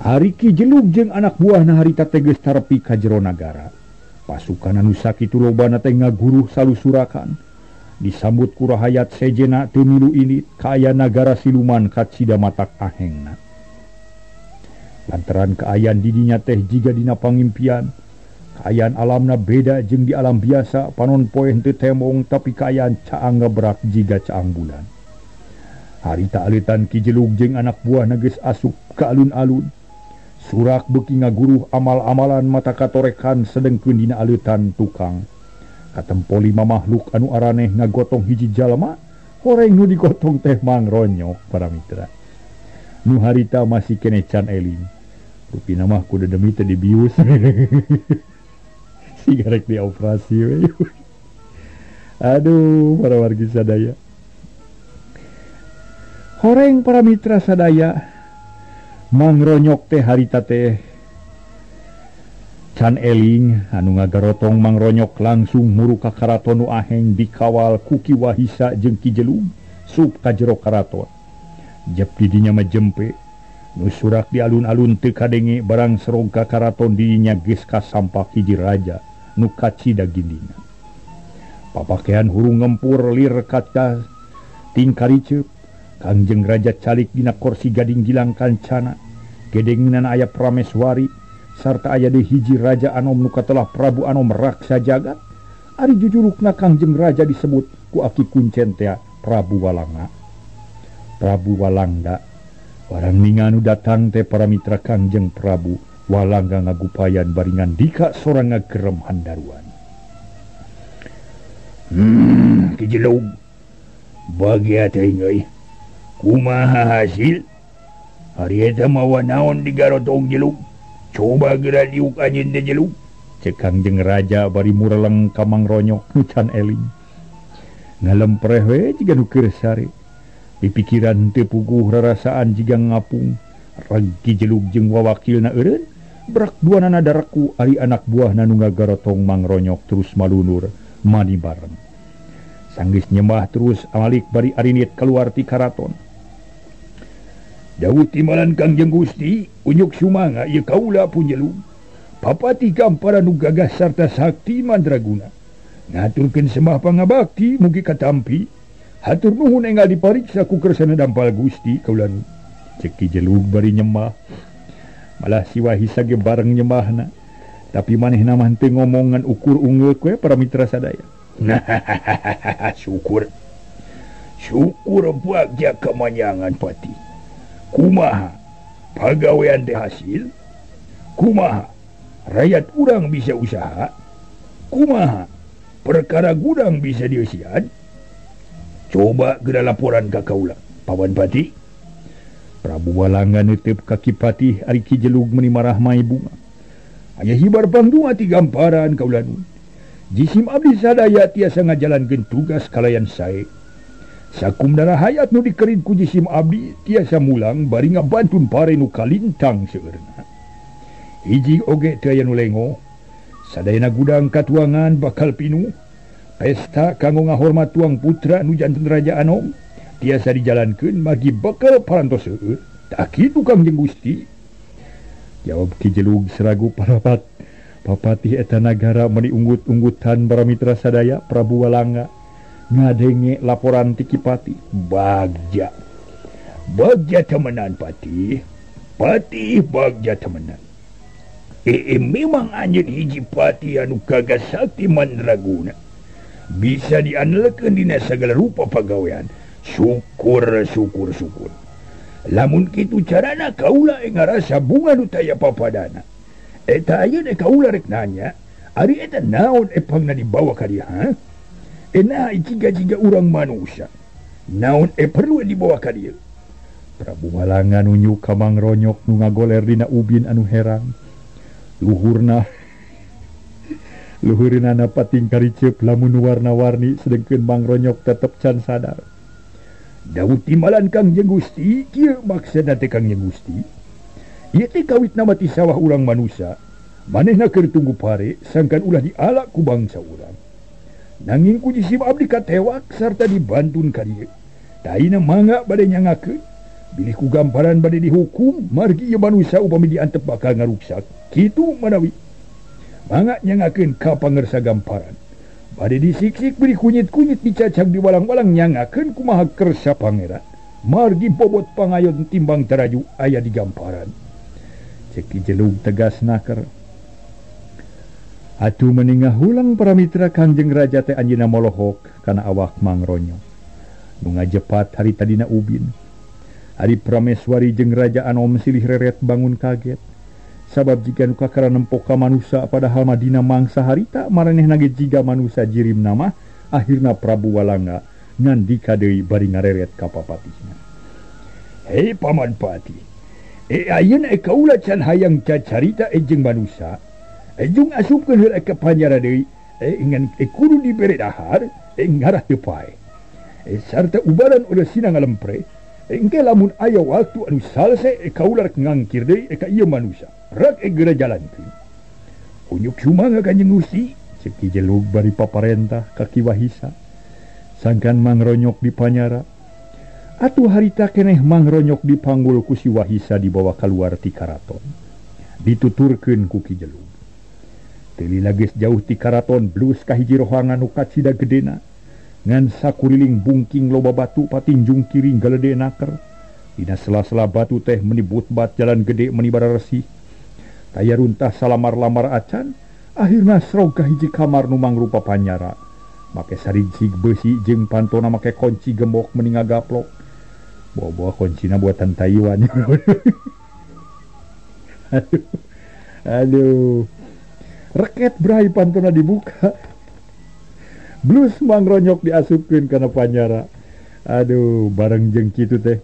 Ari Ki Jelug jeung anak buahna harita teh geus tarepi ka jero nagara. Pasukan anu sakitu lobana teh ngaguruh salusurakan. Disambut ku rahayat sejena teu milu indit kaayaan nagara siluman kacida matak ahengna. Lantaran kaayaan didinya teh jiga dina pangimpian. Kaayaan alamna beda jeung di alam biasa, panon poe henteu temong tapi kaayaan caang ngabrak jiga caang bulan. Harita aleutan Ki Jelug jeung anak buahna geus asup ka alun-alun. Surak beuki ngaguruh amal-amalan mata katorekan sedengkeun dina aleutan tukang. Katempo 5 makhluk anu araneh ngagotong hiji jalma, horeng nu digotong teh mangronyok para mitra. Nu harita masih keneh can eling. Rupina mah kudu demi teh dibius. Sigarek dioperasi we. Aduh, para wargi sadaya. Horeng para mitra sadaya. Mangronyok teh harita teh can eling anu ngagarotong mangronyok langsung muru ka karaton nu aheng dikawal ku Ki Wahisa jeung Ki Jelug sup ka jero karaton. Jep didinya mah jempe nu surak di alun-alun teu kadenge barang serong ka karaton didinya geus kasampak hiji raja nu kacida gindina. Papakean hurung ngempur lir kaca tingkariceup. Kangjeng Raja calik dina korsi gading gilang kancana. Gedengeunana aya Prameswari sarta aya deui hiji raja anom nu katelah Prabu Anom Raksa Jagat. Ari jujurukna Kangjeng Raja disebut ku Aki Kuncen teh Prabu Walanga. Prabu Walangga. Barang ninga nu datang teh para mitra Kangjeng Prabu Walangga ngagupayan bari ngandika sorang ngagerem handaruan. Ki Jelug. Bagia teuing euy. Kumaha hasil? Hari eta mawa naon digarotong Jelug? Coba geura diuk anjeun teh Jelug. Cek Kangjeng Raja bari mureleng ka Mangronyok nu can eling. Ngalempreh we jiga nu keur sare. Di pikiran teu puguh rarasaan jiga ngapung. Reg Ki Jelug jeung wawakilna eureun brak duanana daraku ari anak buahna nu ngagarotong Mangronyok terus malunur mani bareng. Sanggeus nyembah terus amalik bari arinit keluar ti karaton. Dawuh timbalan Kangjeng Gusti, unyuk sumanga ieu kaula Punjelug. Papati gamparan nu gagah sarta sakti mandraguna. Ngaturkeun sembah pangabakti mugi katampi. Hatur nuhun enggal dipariksa ku kersana dampal Gusti kaula nu. Cek Ki Jelug bari nyembah. Malah si Wahisa ge bareng nyembahna. Tapi manehna mah teu ngomong ngan ukur ungeuk we para mitra sadaya. Nah, syukur. Syukur bagja kamanyangan pati. Kumaha pagawean teh hasil? Kumaha rakyat urang bisa usaha? Kumaha perkara gudang bisa dieusian? Coba geura laporan ka kaula, Paman Pati. Prabu Walangga neuteup ka Ki Patih ari Ki Jelug meuni marah mai bunga. Aya hibar pangdunga ti gamparan kaula nu. Jisim abdi sadaya tiasa ngajalankeun tugas kalayan sae. Sakum darah hayat nu dikerin ku jisim abdi tiasa mulang bari ngabantun pare nu kalintang seueurna. Hiji oge teu aya nu lengo. Sadayana gudang katuangan bakal pinuh. Pesta kanggo ngahormat tuang putra nu janten Raja Anom tiasa dijalankeun margi bakal parantos seueur. Tah kitu Kangjeng Gusti. Jawab Ki Jelug seragu parapat. Papatih eta nagara meuni unggut-unggutan para mitra sadaya Prabu Walangga ngadenge laporan ti Ki Patih. Bagja. Bagja temenan Patih. Patih bagja temenan. Memang anjeun hiji patih anu gagah sakti mandraguna. Bisa diandalkeun dina sagala rupa pagawean. Syukur syukur syukur. Lamun kitu carana kaula ngarasa bunga nu taya papadana. Eta ayeuna kaula rek nanya, ari eta naon epangna dibawa ka dieu ha? Naha jiga-jiga urang manusia. Naon perlu dibawa ka dieu? Prabu Walangga nunjuk ka Mangronyok nu ngagoler dina ubin anu herang. Luhurna luhurna pating kariceup lamun warna-warni sedengkeun Mangronyok tetep can sadar. Dawuh timbalan Kangjeng Gusti, kieu maksudna teh Kangjeng Gusti. Ieu teh kawitna mah ti sawah urang manusia. Manehna keur tunggu pare sangkan ulah dialak ku bangsa urang. Nanging ku jisim abdi katewak sarta dibantun ka dieu. Taina mangga bade nyangakeun, bilih ku gamparan bade dihukum margi ieu manusia upami diantep bakal ngaruksak. Kitu manawi. Mangga nyangakeun ka pangersa gamparan. Bade disiksik bilih kunyit-kunyit dicacag di walang-walang nyangakeun kumaha kersa pangeran. Margi bobot pangayon timbang taraju aya di gamparan. Cek Ki Jelug tegas naker. Atuh meningah hulang para mitra Kangjeng Raja teh anjeunna molohok kana awak Mangronyok. Nu ngajepat harita dina ubin. Ari Prameswari jeung Raja Anom silih reret bangun kaget. Sabab jika nu kakara nempok ka manusa padahal mah dina mangsa harita maranehna ge jiga manusa jirimna mah akhirna Prabu Walangga ngandika deui bari ngareret ka papatihna. Hei Paman Pati, ayeuna kaula can hayang cacarita jeung manusa. Jeung asupkeun heula ka panjara deui, ngan kudu dibere dahar, ngarah teu pae. Sarta ubaran ulah sina ngalempre. Engke lamun aya waktu anu salse kaula rek ngangkir deui ka ieu manusa. Rek geura jalankeun. Unyuk sumangga Kanjeng Gusti, cek Ki Jelug bari paparentah ka Ki Wahisa. Sangkan Mangronyok di panyara. Atuh harita keneh Mangronyok dipanggul ku si Wahisa dibawa kaluar ti karaton. Dituturkeun ku Ki Jelug. Teu lila geus jauh ti karaton blus ka hiji rohangan nu kacida gedena. Ngan sakuriling bungking loba batu patinjung kiring galede naker. Dina sela-sela batu teh meni but-bat jalan gede meni bararesih. Taya runtah salamar-lamar acan, akhirna srog ka hiji kamar nu mangrupa panyara. Make sarigjig beusi jeung pantona make kunci gembok meni ngagaplok. Bawa-bawa kuncina buatan Taiwan. Aduh. Aduh. Reket brai pantona dibuka. Blus Mangronyok diasupkeun kana panyara. Aduh, bareng jeung kitu teh.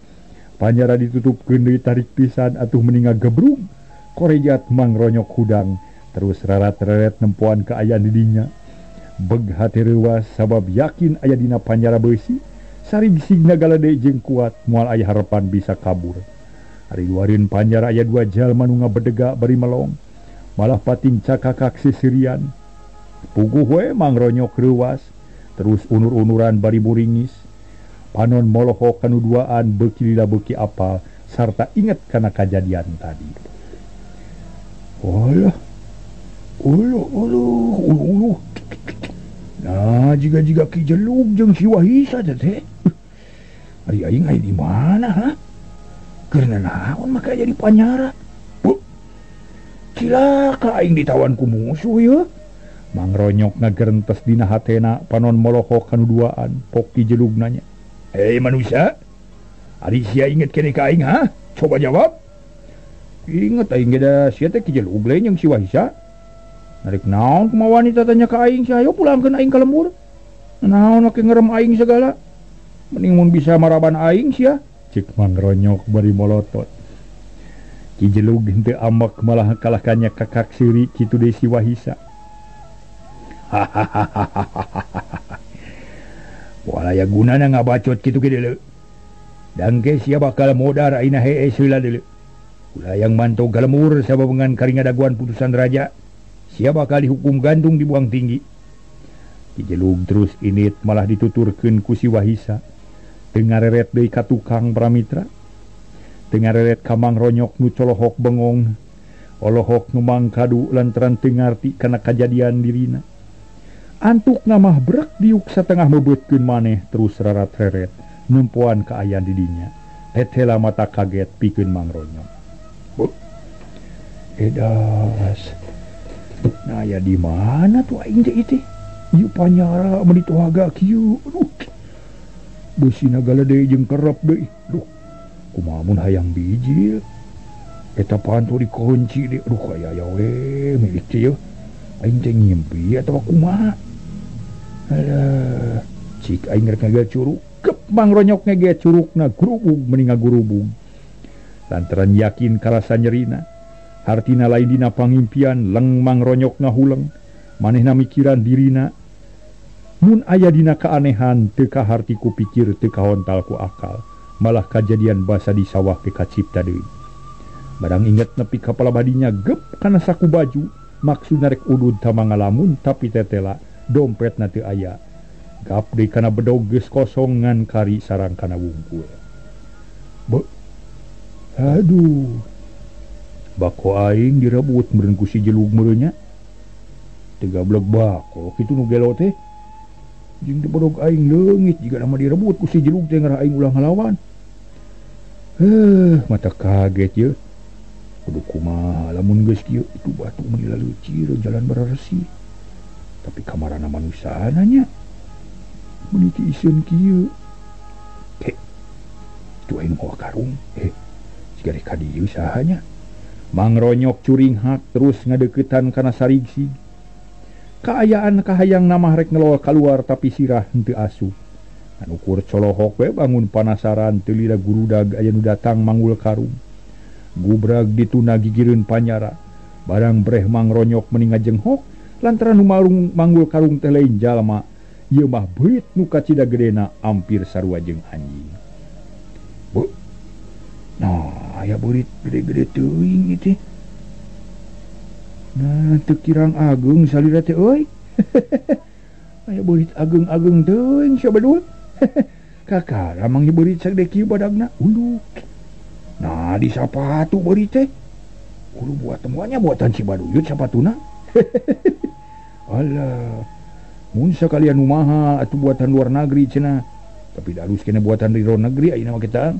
Panyara ditutupkeun deui tarik pisan atuh meni ngagebrug. Korejat Mangronyok hudang terus rarat-reret nempoan kaayaan di dinya. Beg hate reuwas sabab yakin aya dina panjara beusi, sarig-signa galede jeung kuat moal aya harepan bisa kabur. Ari luareun panjara aya dua jalma nu ngabedega bari melong, malah pating cakakak sisirian. Puguh we Mangronyok reuwas, terus unur-unuran bari buringis. Panon molohok kanu duaan beuki lila beuki apal sarta inget kana kajadian tadi. Alah. Uluh uluh uluh. Nah, jiga-jiga Ki Jelug jeung si Wahisa teh. Ari aing aya di mana ha? Keur naon maka jadi panyara? Cilaka aing ditawan ku musuh ieu. Mangronyok ngagerentes dina hatena panon molohok kanu duaan pok Ki Jelug nanya. Hei manusia, ari sia inget kene ka aing ha? Coba jawab. Inget aing ge da sia teh Ki Jelug lain jeung si Wahisa. Narik naon kumaha wanita tanya ka aing sia, ayo pulangkeun aing ka lembur. Naon make ngerem aing segala. Mending mun bisa maraban aing sia. Cek Mangronyok bari molotot. Ki Jelug henteu ambek malah kalahkannya kakak siri kitu deui si Wahisa. Hahaha. Walaya gunana ngabacot kitu ge deuleu. Dangke sia bakal modar aina hees heula deuleu. Ulah yang mantau galemur sabab ngan karingadaguan putusan raja, sia bakal dihukum gantung dibuang tinggi. Ki Jelug terus init malah dituturkeun ku si Wahisa. Teu ngareret deui ka tukang Pramitra. Teu ngareret ka Mangronyok nu colohok bengong. Olohok nu mangkadu lantaran teu ngarti kana kajadian dirina. Antuk namah brek diuk satengah mebeutkeun maneh terus rarat-reret nempoan kaayaan di dinya. Tetela mata kaget pikeun Mangronyok. Edas. Nah ya di mana tuh aing teh ieu? Ieu panyara meuni tuhaga kieu. Aduh. Beusina galede jeung kerep deui. Duh. Kumaha mun hayang bijil? Eta panto dikunci deui. Aduh aya aya we milik teh yeuh. Aing teh ngimpi atawa kumaha? Alah, cik aing rek ngagel curug. Kep Mangronyok ngege curugna gurubug meni ngagurubug. Lantaran yakin karasa nyerina, hartina lain dina pangimpian leng Mangronyok ngahuleng, manehna mikiran dirina. Mun aya dina keanehan teu kaharti ku pikir teu kahontal ku akal, malah kajadian basa di sawah ke kacipta deui. Barang inget nepi ka palabadinya gep kana saku baju, maksudna rek udud tama ngalamun tapi tetela dompetna teu aya. Gap deui kana bedog geus kosong ngan kari sarang kana wungkul. Be aduh. Bako aing direbut meureun ku si Jelug meureun nya. Teu gablek bako kitu nu gelo teh. Jeung di bedog aing leungit jiga nama direbut ku si Jelug teh ngarah aing ulah ngalawan. Mata kaget ye. Kudu kumaha lamun geus kieu itu batu meuni laleucir jalan bararesi. Tapi kamarana manusana nya. Meuni ti iseun kieu. Heh. Itu aing mawa karung. Siga rek ka dieu saha nya. Mangronyok curinghak terus ngadeukeutan kana sarigsig. Kaayaan kahayang namah rek ngelol kaluar tapi sirah henteu asup. Anu ukur colohok we bangun panasaran teu lila gurudag aya nu datang manggul karung. Gubrag dituna gigireun panyara. Barang breh Mangronyok meni ngajenghok lantaran nu manggul karung teh lain jalma. Ieu mah beurit nu kacida gedena ampir sarua jeung anjing. Bu. Nah, aya beurit gede-gede teuing ieu teh. Nah, teu kirang ageung salira teh euy. Aya beurit ageung-ageung teuing sia bedul. Kakara mang ieu beurit sagede kieu badagna. Uluh. Nah, di sapatu beurit teh. Ulu buat temuannya buatan Cibaduyut sapatuna. Alah. Mun sakalian nu maha atuh buatan luar negeri cenah. Tapi da alus kena buatan di luar negeri ayeuna mah kita.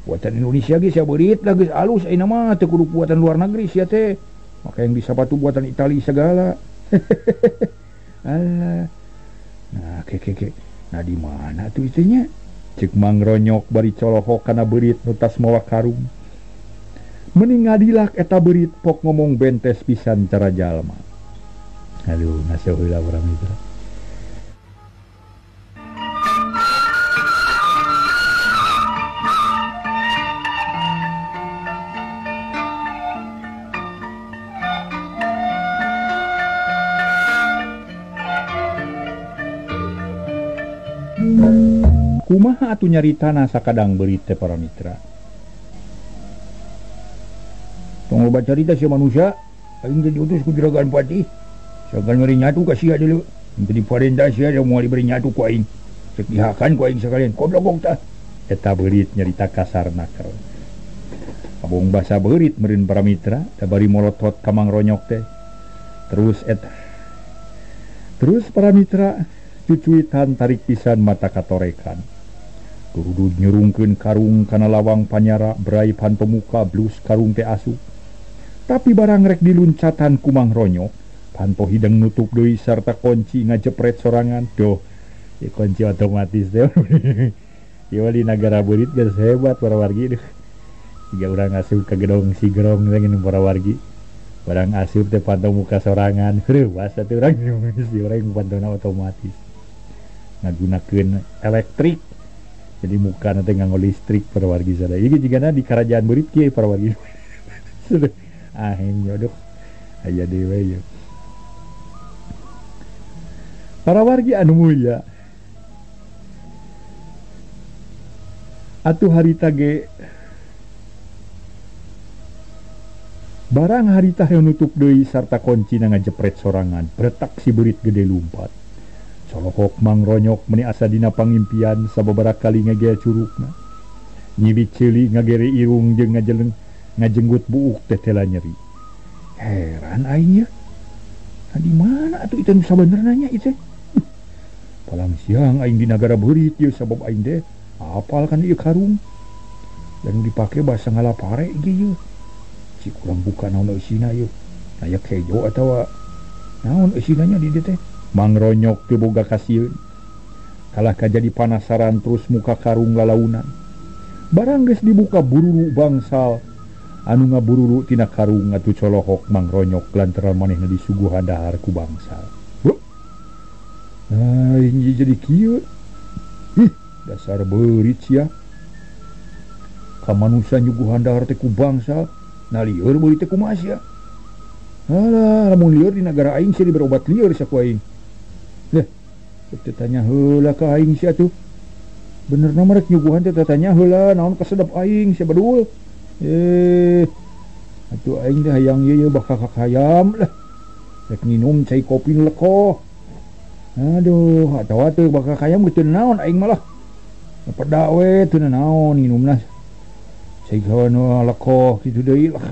Buatan Indonesia ge sia beurit lah geus alus ayeuna mah teu kudu buatan luar negeri sia teh. Maka yang di sapatu buatan Itali segala. Alah. Nah, ke. Nah, di mana tuh itunya? Cek Mangronyok bari colohok kana beurit nu tas mawa karung. Meni ngadilak eta beurit pok ngomong bentes pisan cara jalma. Aduh, ngasih heula urang itu. Kumaha atuh nyaritana sakadang beurit teh para mitra. Tong loba carita sia manusia, aing teh diutus ku Juragan Patih. Sagan ngeri nyatu ka sia deuleu. Henteu diparentah sia da moal diberi nyatu ku aing. Cek dihakan ku aing sakalian. Goblok tah. Eta beurit nyarita kasar naker. Abong basa beurit meureun para mitra, da bari molotot ka Mang Ronyok teh. Terus eta. Terus para mitra cucuitan tarik pisan mata katorekan. Durudud nyurungkeun karung kana lawang panyara berai pantomuka blus karung teh asup. Tapi barang rek diluncatan ku Mang Ronyok, panto hideng nutup deui sarta kunci ngajepret sorangan. Duh, ya kunci otomatis teh. Ieu di nagara beurit geus hebat para wargi duh. Tiga urang asup ka gedong sigerong teh ngeuneuh para wargi. Barang asup teh panto muka sorangan. Reuwas atuh urang si urang pantona otomatis. Ngagunakeun elektrik. Jadi muka teh nganggo listrik para wargi sadaya. Ieu jigana di kerajaan beurit kieu para wargi. Aheng jodoh aya dewe ye. Para wargi anu mulia. Atuh harita ge barang harita yang nutup deui sarta kunci ngajepret sorangan, bretak si beurit gede lumpat. Colohok Mang Ronyok meni asa dina pangimpian sababaraha kali ngagea curugna. Nyibit ceuli ngagere irung jeung ngajeleng ngajenggut buuk teh tela nyeri. Heran aing ye. Nah, di mana atuh itu nu sabenerna nya ieu teh? Palang siang aing di nagara beurit ieu sabab aing teh apal kan ieu karung. Dan dipake basa ngalapare ge ieu. Cik kurang buka naon eusina ieu. Aya kejo atawa naon eusina nya di dieu teh. Mang Ronyok teu boga kasieun. Kalah ka jadi panasaran terus muka karung lalaunan. Barang geus dibuka bururu bangsal anu ngabururu tina karung atuh colohok Mang Ronyok lantaran manehna disuguhan dahar ku bangsal. Nah, ini jadi kieu. Ih, dasar beurit sia. Ka manusia nyuguhan dahar teh ku bangsal, nah lieur beurit teh kumaha sia. Alah, lamun lieur di nagara aing sia dibere obat lieur sia ku aing. Leh, teh tanya heula ka aing sia tuh. Benerna mah rek nyuguhan teh tanya heula naon kasedep aing sia badul. Atuh aing teh hayang ieu bakal kakayam lah. Rek minum cai kopi nu lekoh. Aduh, atawa teu bakal kayam geus teu naon aing malah. Peda we teu naon nginumna. Cai nu lekoh kitu deui lah.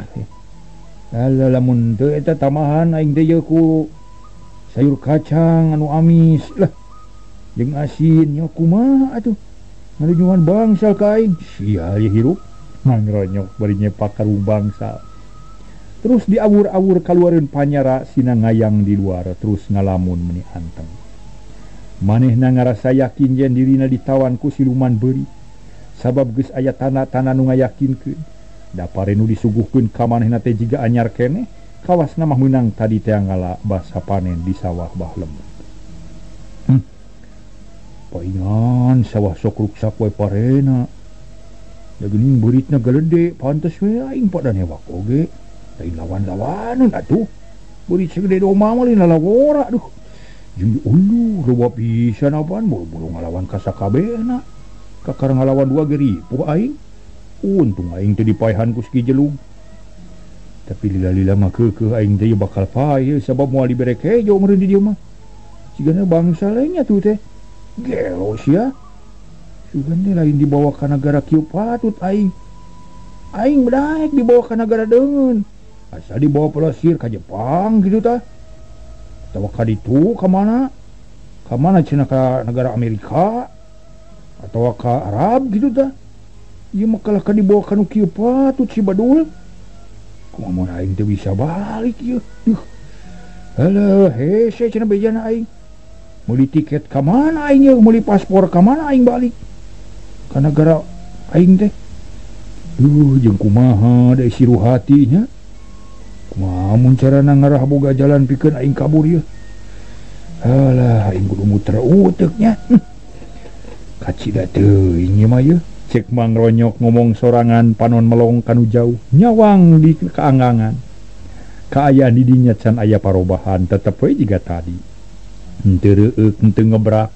Alah lamun teu eta tamahan aing teh ieu ku sayur kacang anu amis lah. Jeung asin nya kumaha atuh. Ngarujuhan bangsal ka aing. Sia ieu hirup. Mang Ronyok bari nyepak karung bangsal. Terus diawur-awur kaluareun panyara sina ngayang di luar terus ngalamun meni anteng. Manehna ngarasa yakin yen dirina ditawan ku siluman beurit. Sabab geus aya tanda-tanda nu ngayakinkeun. Da pare nu disuguhkeun ka manehna teh jiga anyar keneh, kawasna mah meunang tadi teh ngala basa panen di sawah bah lembut. Paingan sawah sok ruksak we parena. Da geuning beuritna galede, pantes we aing padan hewak oge. Lain lawan-lawaneun atuh. Beurit sagede domba mah lain lalawora duh. Jeung uluh loba pisan apaan buru-buru ngalawan ka sakabehna. Kakara ngalawan dua ge ripuh aing. Untung aing teu dipaehan ku si Jelug. Tapi lila-lila mah keukeuh aing teh bakal paeh sabab moal dibere kejo meureun di dieu mah. Cigana bangsa lainnya tuh teh. Gelo sia. Sugan teh lain dibawa ka nagara kieu patut aing. Aing bedaek dibawa ka nagara deungeun. Asa dibawa pelesir ka Jepang gitu tah. Atawa ka ditu ka mana? Ka mana cenah ka negara Amerika atawa ka Arab gitu tah. Ieu mah kalah ka dibawa ka nu kieu patut si badul. Kumaha mun aing teu bisa balik ieu. Duh. Alah, hese cenah bejana aing. Meuli tiket ka mana aing ieu, meuli paspor ka mana aing balik? Ka nagara aing teh. Duh, jeung kumaha da isi ruhati nya. Kumaha mun carana ngarah boga jalan pikeun aing kabur ieu. Alah, aing kudu muter uteuk nya. Kacida teuing ieu mah ieu. Cek Mang Ronyok ngomong sorangan panon melong kanu jauh, nyawang di keanggangan. Kaayaan di dinya can aya parobahan tetep we jiga tadi. Henteu reueuk henteu ngebrak.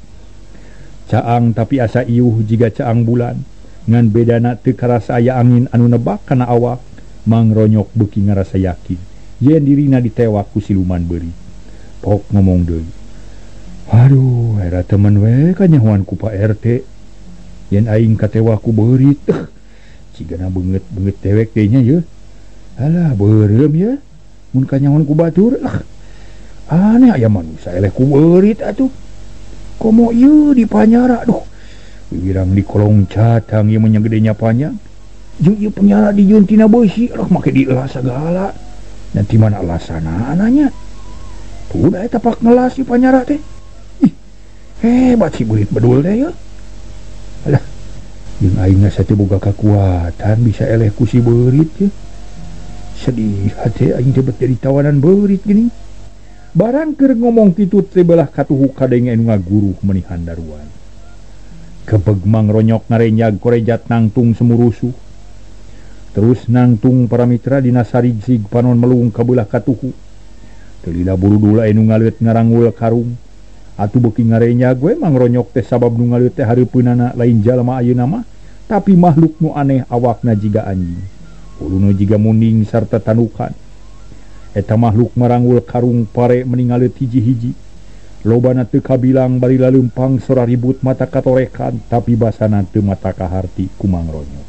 Caang tapi asa iuh jiga caang bulan. Ngan bedana teu karasa aya angin anu nebak kana awak. Mang Ronyok beuki ngarasa yakin yen dirina ditewak ku siluman beurit. Pok ngomong deui. Aduh, era temen we kanyahoan ku Pak RT. Yen aing katewak ku beurit. Cigana beungeut-beungeut dewek teh nya yeuh. Alah, beureum ye. Mun kanyahoan ku batur lah. Aneh aya manusia eleh ku beurit atuh. Komo ieu di panyara aduh. Wiwirang di kolong catang ieu mah nya gedenya panjang. Jeung ieu penyara dijieun tina beusi, aduh make dielas sagala. Nanti mana alasanana nya. Udah eta pak ngelas di panyara teh. Ih, hebat si beurit bedul teh yeuh. Alah, jeung aing geus teu boga kakuatan bisa eleh ku si beurit yeuh. Sedih hate aing teh bet jadi tawanan beurit geuning. Barang keur ngomong kitu teh belah katuhu kadenge anu ngaguruh meuni handaruan. Kebeg Mang Ronyok ngarenyag korejat nangtung semurusuh. Terus nangtung para mitra dina sarigsig panon melung ka beulah katuhu. Teu lila burudul anu ngaleut ngaranggul karung. Atuh beuki ngarenyag we Mang Ronyok teh sabab nu ngaleut teh hareupeunana lain jalma ayeuna mah, tapi makhluk nu aneh awakna jiga anjing. Huluna jiga muning sarta tanukan. Eta makhluk maranggul karung pare meningaleut hiji-hiji. Lobana teu kabilang bari laleumpang sora ribut mata katorekan, tapi basana teu mata kaharti ku Mang Ronyok.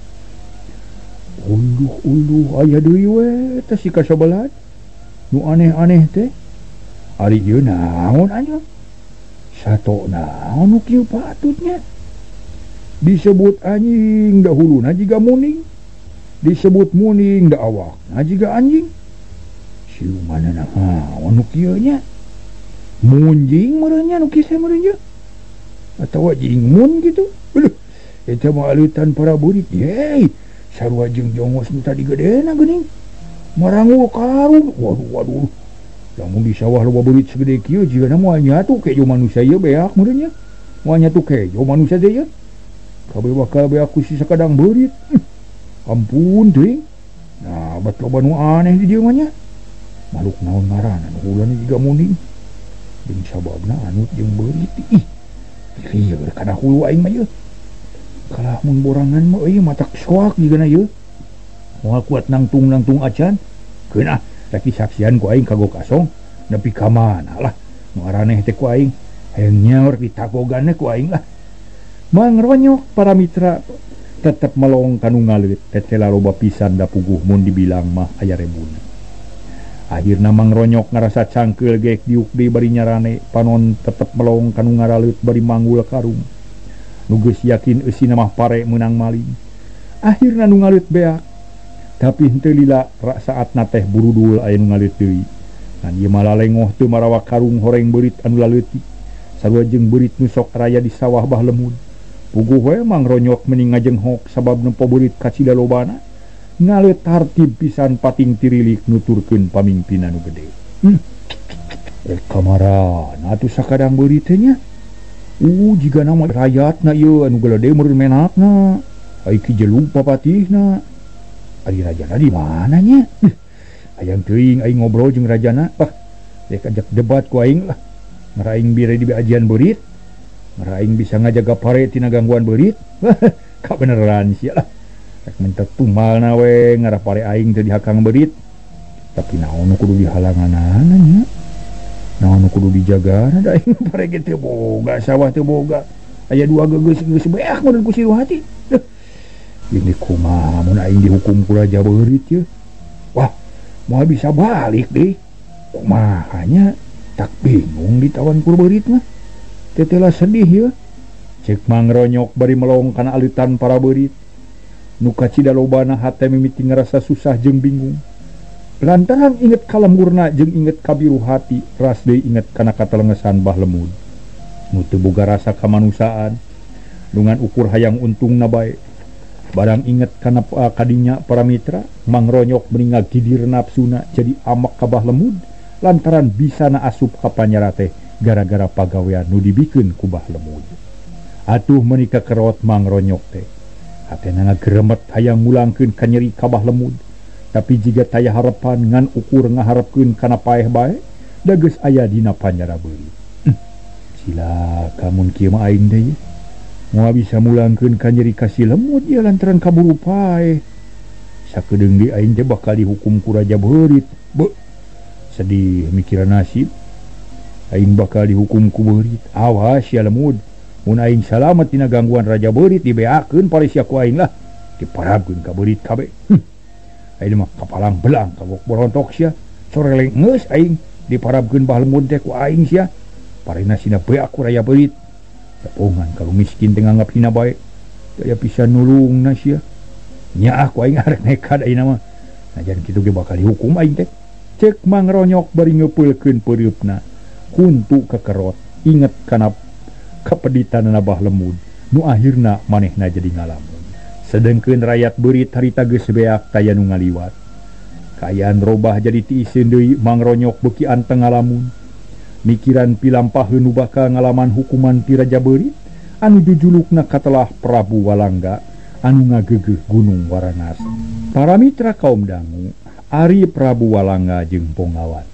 Uluh-uluh aya deui we teh si kasabelah. Nu aneh-aneh teh. Ari ieu naon anjeun? Sato naon nu kieu patutnya? Disebut anjing dahuluna jiga muning. Disebut muning da awakna jiga anjing. Siluman naon nu kieu nya? Munjing meureun nya nu kieu teh meureun nya. Atawa jingmun kitu. Aduh, eta mah aleutan para beurit. Yey, sarua jeung jongos nu tadi gedena geuning. Marangul karung. Waduh waduh. Lamun di sawah loba beurit segede kieu jigana moal nyatu kejo manusia ieu beak meureun nya. Moal nyatu kejo manusia teh ieu. Kabeh bakal beak ku si sakadang beurit. Ampun teuing. Nah, bat loba nu aneh di dieu mah nya. Makhluk naon ngaranna nu hulana jiga muning. Jeung sababna anut jeung beurit. Ih. Lieur kana hulu aing mah ieu. Kalah mun borangan mah euy matak soak jigana ieu. Moal kuat nangtung-nangtung acan. Keun ah, rek disaksian ku aing kagok asong nepi ka mana lah. Nu araneh teh ku aing. Hayang nyaur ditagogan ku aing lah. Mang Ronyok para mitra tetep melong kanu ngaleut tetela loba pisan da puguh mun dibilang mah aya rebuna. Akhirna Mang Ronyok ngarasa cangkeul geek diuk deui bari nyarane panon tetep melong kanu ngaraleut bari manggul karung. Nu geus yakin eusina mah pare meunang maling. Akhirna nu ngaleut beak. Tapi henteu lila rak saatna teh burudul aya nu ngaleut deui. Ngan ieu mah lalengoh teu marawa karung horeng beurit anu laleutik. Sarua jeung beurit nu sok raya di sawah bah lemud. Puguh we Mang Ronyok meni ngajenghok sabab nempo beurit kacida lobana. Ngaleut tartib pisan pating tirilik nuturkeun pamingpinna nu gede. Kamarana atuh sakadang beurit teh nya. Jigana mah rayatna ieu anu galede meureun menakna. Ai ki jelug papatihna. Ari rajana di mana nya? Hayang teuing aing ngobrol jeung rajana. Wah, rek ajak debat ku aing lah. Ngaraing bire di ajian beurit. Ngaraing bisa ngajaga pare tina gangguan beurit. Kabeneran sia lah. Rek minta tumalna we ngarah pare aing teh dihakang beurit. Tapi naon nu kudu dihalanganana nya? Naon nu kudu dijagana da aing pare ge teu boga sawah teu boga. Aya dua geus geus beak meureun ku siruh hati. Ini kumaha mun aing dihukum ku raja beurit ye. Wah, moal bisa balik deui. Kumaha nya? Tak bingung ditawan ku beurit mah. Tetela sedih ye. Cek Mang Ronyok bari melong kana alitan para beurit. Nu kacida lobana hate mimiti ngarasa susah jeung bingung. Lantaran inget ka lemburna jeung inget ka biru hati, ras deui inget kana katelengesan Bah Lemud. Nu teu boga rasa kamanusiaan, nungan ukur hayang untungna bae. Barang inget kana kadinya para mitra, Mang Ronyok meni ngagidir nafsuna jadi amak ka Bah Lemud lantaran bisa na asup ka panyara teh gara-gara pagawean nu dibikeun ku Bah Lemud. Atuh meuni kakerot Mang Ronyok teh. Hatena ngageremet hayang ngulangkeun kanyeri ka Bah Lemud. Tapi jiga taya harapan ngan ukur ngaharepkeun kana paeh bae, da geus aya dina panjara beurit. Cilaka mun kieu mah aing deui. Moal bisa mulangkeun ka nyeri ka si lemut ieu lantaran kaburu paeh. Sakedeung deui aing teh bakal dihukum ku Raja Beurit. Beuh. Sedih mikiran nasib. Aing bakal dihukum ku beurit. Awas ya lemud. Mun aing salamet tina gangguan Raja Beurit dibeakeun pare sia ku aing lah. Diparabkeun ka beurit kabeh. Aing mah kapalang belang kabok borontok sia. Soreleng geus aing diparabkeun bah lemud teh ku aing sia. Parena sina beak ku Raja Beurit. Tepungan kalau miskin teh nganggap hina bae. Daya pisan nulungna sia. Nyaah ku aing arek nekat ayeuna mah. Najan kitu ge bakal dihukum aing teh. Cek Mangronyok bari ngepeulkeun peureupna. Kuntu kekerot inget kana kapeditanana Bah Lemud nu akhirna manehna jadi ngalamun. Sedengkeun rakyat beurit harita geus beak taya nu ngaliwat. Kaayaan robah jadi tiiseun deui Mangronyok beuki anteng ngalamun. Mikiran pilampaheun nu bakal ngalaman hukuman ti Raja Beurit anu jujulukna katelah Prabu Walangga anu ngageugeuh Gunung Warangas. Para mitra kaum dangu, Ari Prabu Walangga jeung Ponggawan.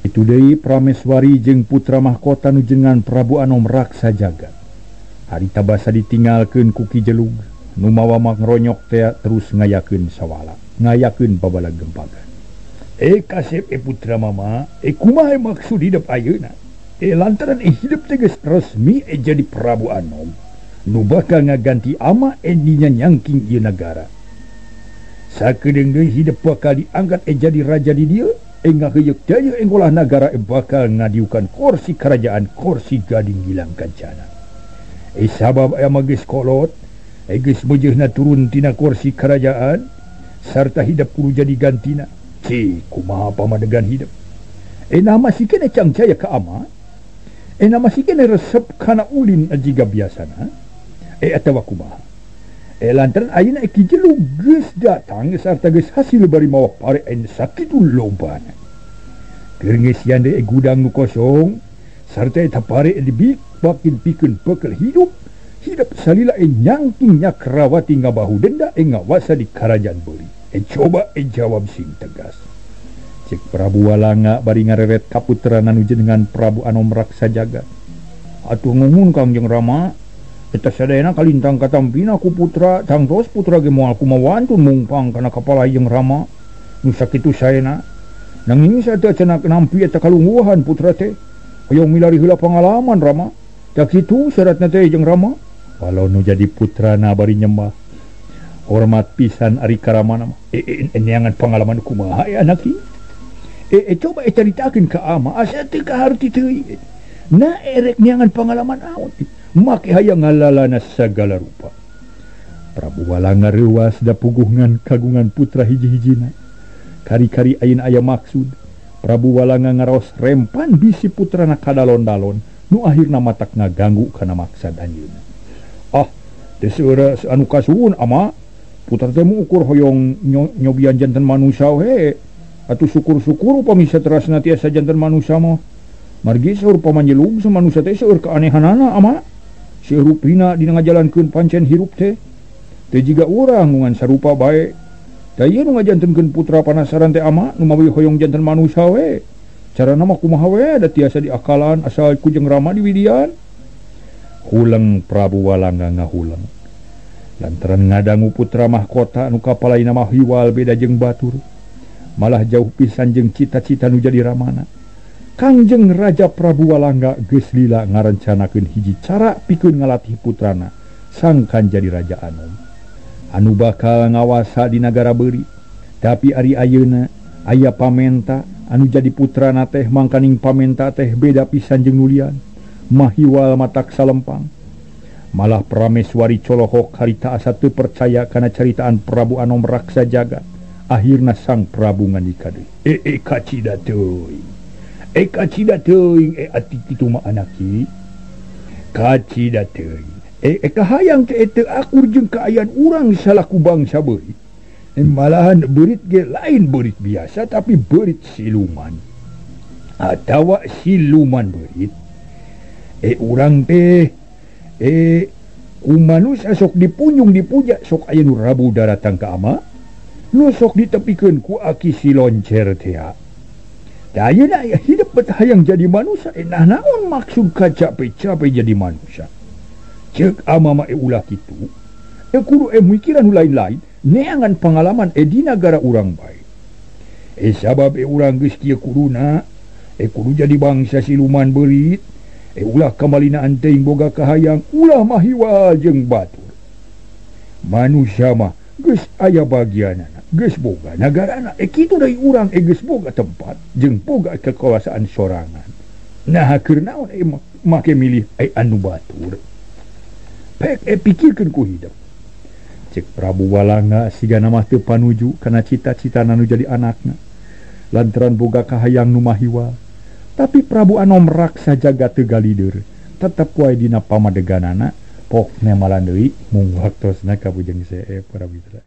Itu deui Prameswari jeung putra mahkota nu jenengan Prabu Anom Raksa Jagat. Harita basa ditinggalkeun ku Ki Jelug, nu mawa Mangronyok teh terus ngayakeun sawala, ngayakeun babalag gempagan. Kasep putra mama, kumaha maksud hidup ayeuna? Lantaran hidup teh geus resmi jadi Prabu Anom, nu bakal ngaganti ama dinya nyangking ieu nagara. Sakedeung deui hidup bakal diangkat jadi raja di dieu, ngaheuyeuk daya ngolah nagara bakal ngadiukan kursi kerajaan kursi gading gilang kancana. Sabab aya mah geus kolot, geus meujeuhna turun tina kursi kerajaan sarta hidup kudu jadi gantina. Ci kumaha pamadegan hidup. Nah masih kene cangcaya ka ama. Nah masih kene resep kana ulin jiga biasana. Atawa kumaha. Lantaran ayeuna Ki Jelug geus datang sarta geus hasil bari mawa pare sakitu lobana. Keur ngeusian deui gudang nu kosong sarta eta pare dibakin pikeun bekel hidup, hidup salila nyangking nyakrawati ngabahu denda ngawasa di kerajaan Beurit. Coba jawab sing tegas. Cek Prabu Walangga bari ngareret kaputrana nu jenengan Prabu Anom Raksa Jagat. Atuh ngungun Kangjeng Rama. Eta sadayana kalintang katampina ku putra, tangtos putra ge moal kumawantun mungpang kana kapala jeung Rama. Nu sakitu saena. Nanging satea cenah nampi eta kalungguhan putra teh. Hoyong milari heula pangalaman Rama. Da kitu syaratna teh jeung Rama. Walau nu jadi putrana bari nyembah. Hormat pisan ari karamana mah. Neangan pangalaman kumaha anak ieu? Coba caritakeun ka ama, asa teu kaharti teuing. Na erek neangan pangalaman aon. Make hayang ngalalana sagala rupa. Prabu Walangga reuwas da puguhngan kagungan putra hiji-hijina. Kari-kari ayeuna aya maksud. Prabu Walangga ngaraos rempan bisi putrana kadalon-dalon nu akhirna matak ngaganggu kana maksad anjeunna. Ah, teu seueur anu kasuhun ama. Putra teh ukur hoyong nyobian janten manusia we. Atuh syukur-syukur upami saterasna tiasa janten manusia mah. Margi seueur pamanjelug manusia teh seueur keanehanana ama. Seueur rupina dina ngajalankeun pancen hirup teh. Teu jiga urang ngan sarupa bae. Da ieu nu ngajantenkeun putra panasaran teh ama nu mawi hoyong janten manusia we. Carana mah kumaha we da tiasa diakalan asal ku jeung Rama diwidian. Huleng Prabu Walangga ngahuleng. Lantaran ngadangu putra mahkota nu kapalaina mah hiwal beda jeung batur. Malah jauh pisan jeung cita-cita nu jadi ramana. Kangjeng Raja Prabu Walangga geus lila ngarencanakeun hiji cara pikeun ngalatih putrana sangkan jadi Raja Anom anu bakal ngawasa di nagara Beurit. Tapi ari ayeuna aya pamenta anu jadi putrana teh mangkaning pamenta teh beda pisan jeung nulian. Mahiwal matak salempang. Malah Prameswari colohok harita asa teu percaya kana caritaan Prabu Anom Raksa Jagat. Akhirna sang Prabu ngandika deui. Kacida teuing. Kacida teuing ati kitu mah anaki. Kacida teuing. Kahayang teh teu akur jeung kaayaan urang salaku bangsa beurit. Malahan beurit ge lain beurit biasa tapi beurit siluman. Atawa siluman beurit. Urang teh ku manusia sok dipunjung dipuja sok aya nu rabu daratang ka ama. Nu sok ditepikeun ku aki si loncer teh. Da ayeuna aya hidup bet hayang jadi manusia. Nah naon maksud kacape-cape jadi manusia. Ceuk ama mah ulah kitu. Kudu mikiran nu lain-lain neangan pengalaman di nagara urang bae. Sabab urang geus kieu kuduna, kudu jadi bangsa siluman beurit, ulah kamalinaan teuing boga kahayang, ulah mahiwal jeung batur. Manusia mah geus aya bagianana, geus boga nagarana, kitu deui urang geus boga tempat jeung boga kekuasaan sorangan. Nah keur naon make milih anu batur. Pek pikirkeun ku hidup. Cek Prabu Walanga sigana mah teu panuju kana cita-citana nu jadi anakna. Lantaran boga kahayang nu mahiwal. Tapi Prabu Anom Raksa jaga teu galider, tetep wae dina pamadeganana. Pokna malan deui mung waktosna ka Bujeng Seep para mitra.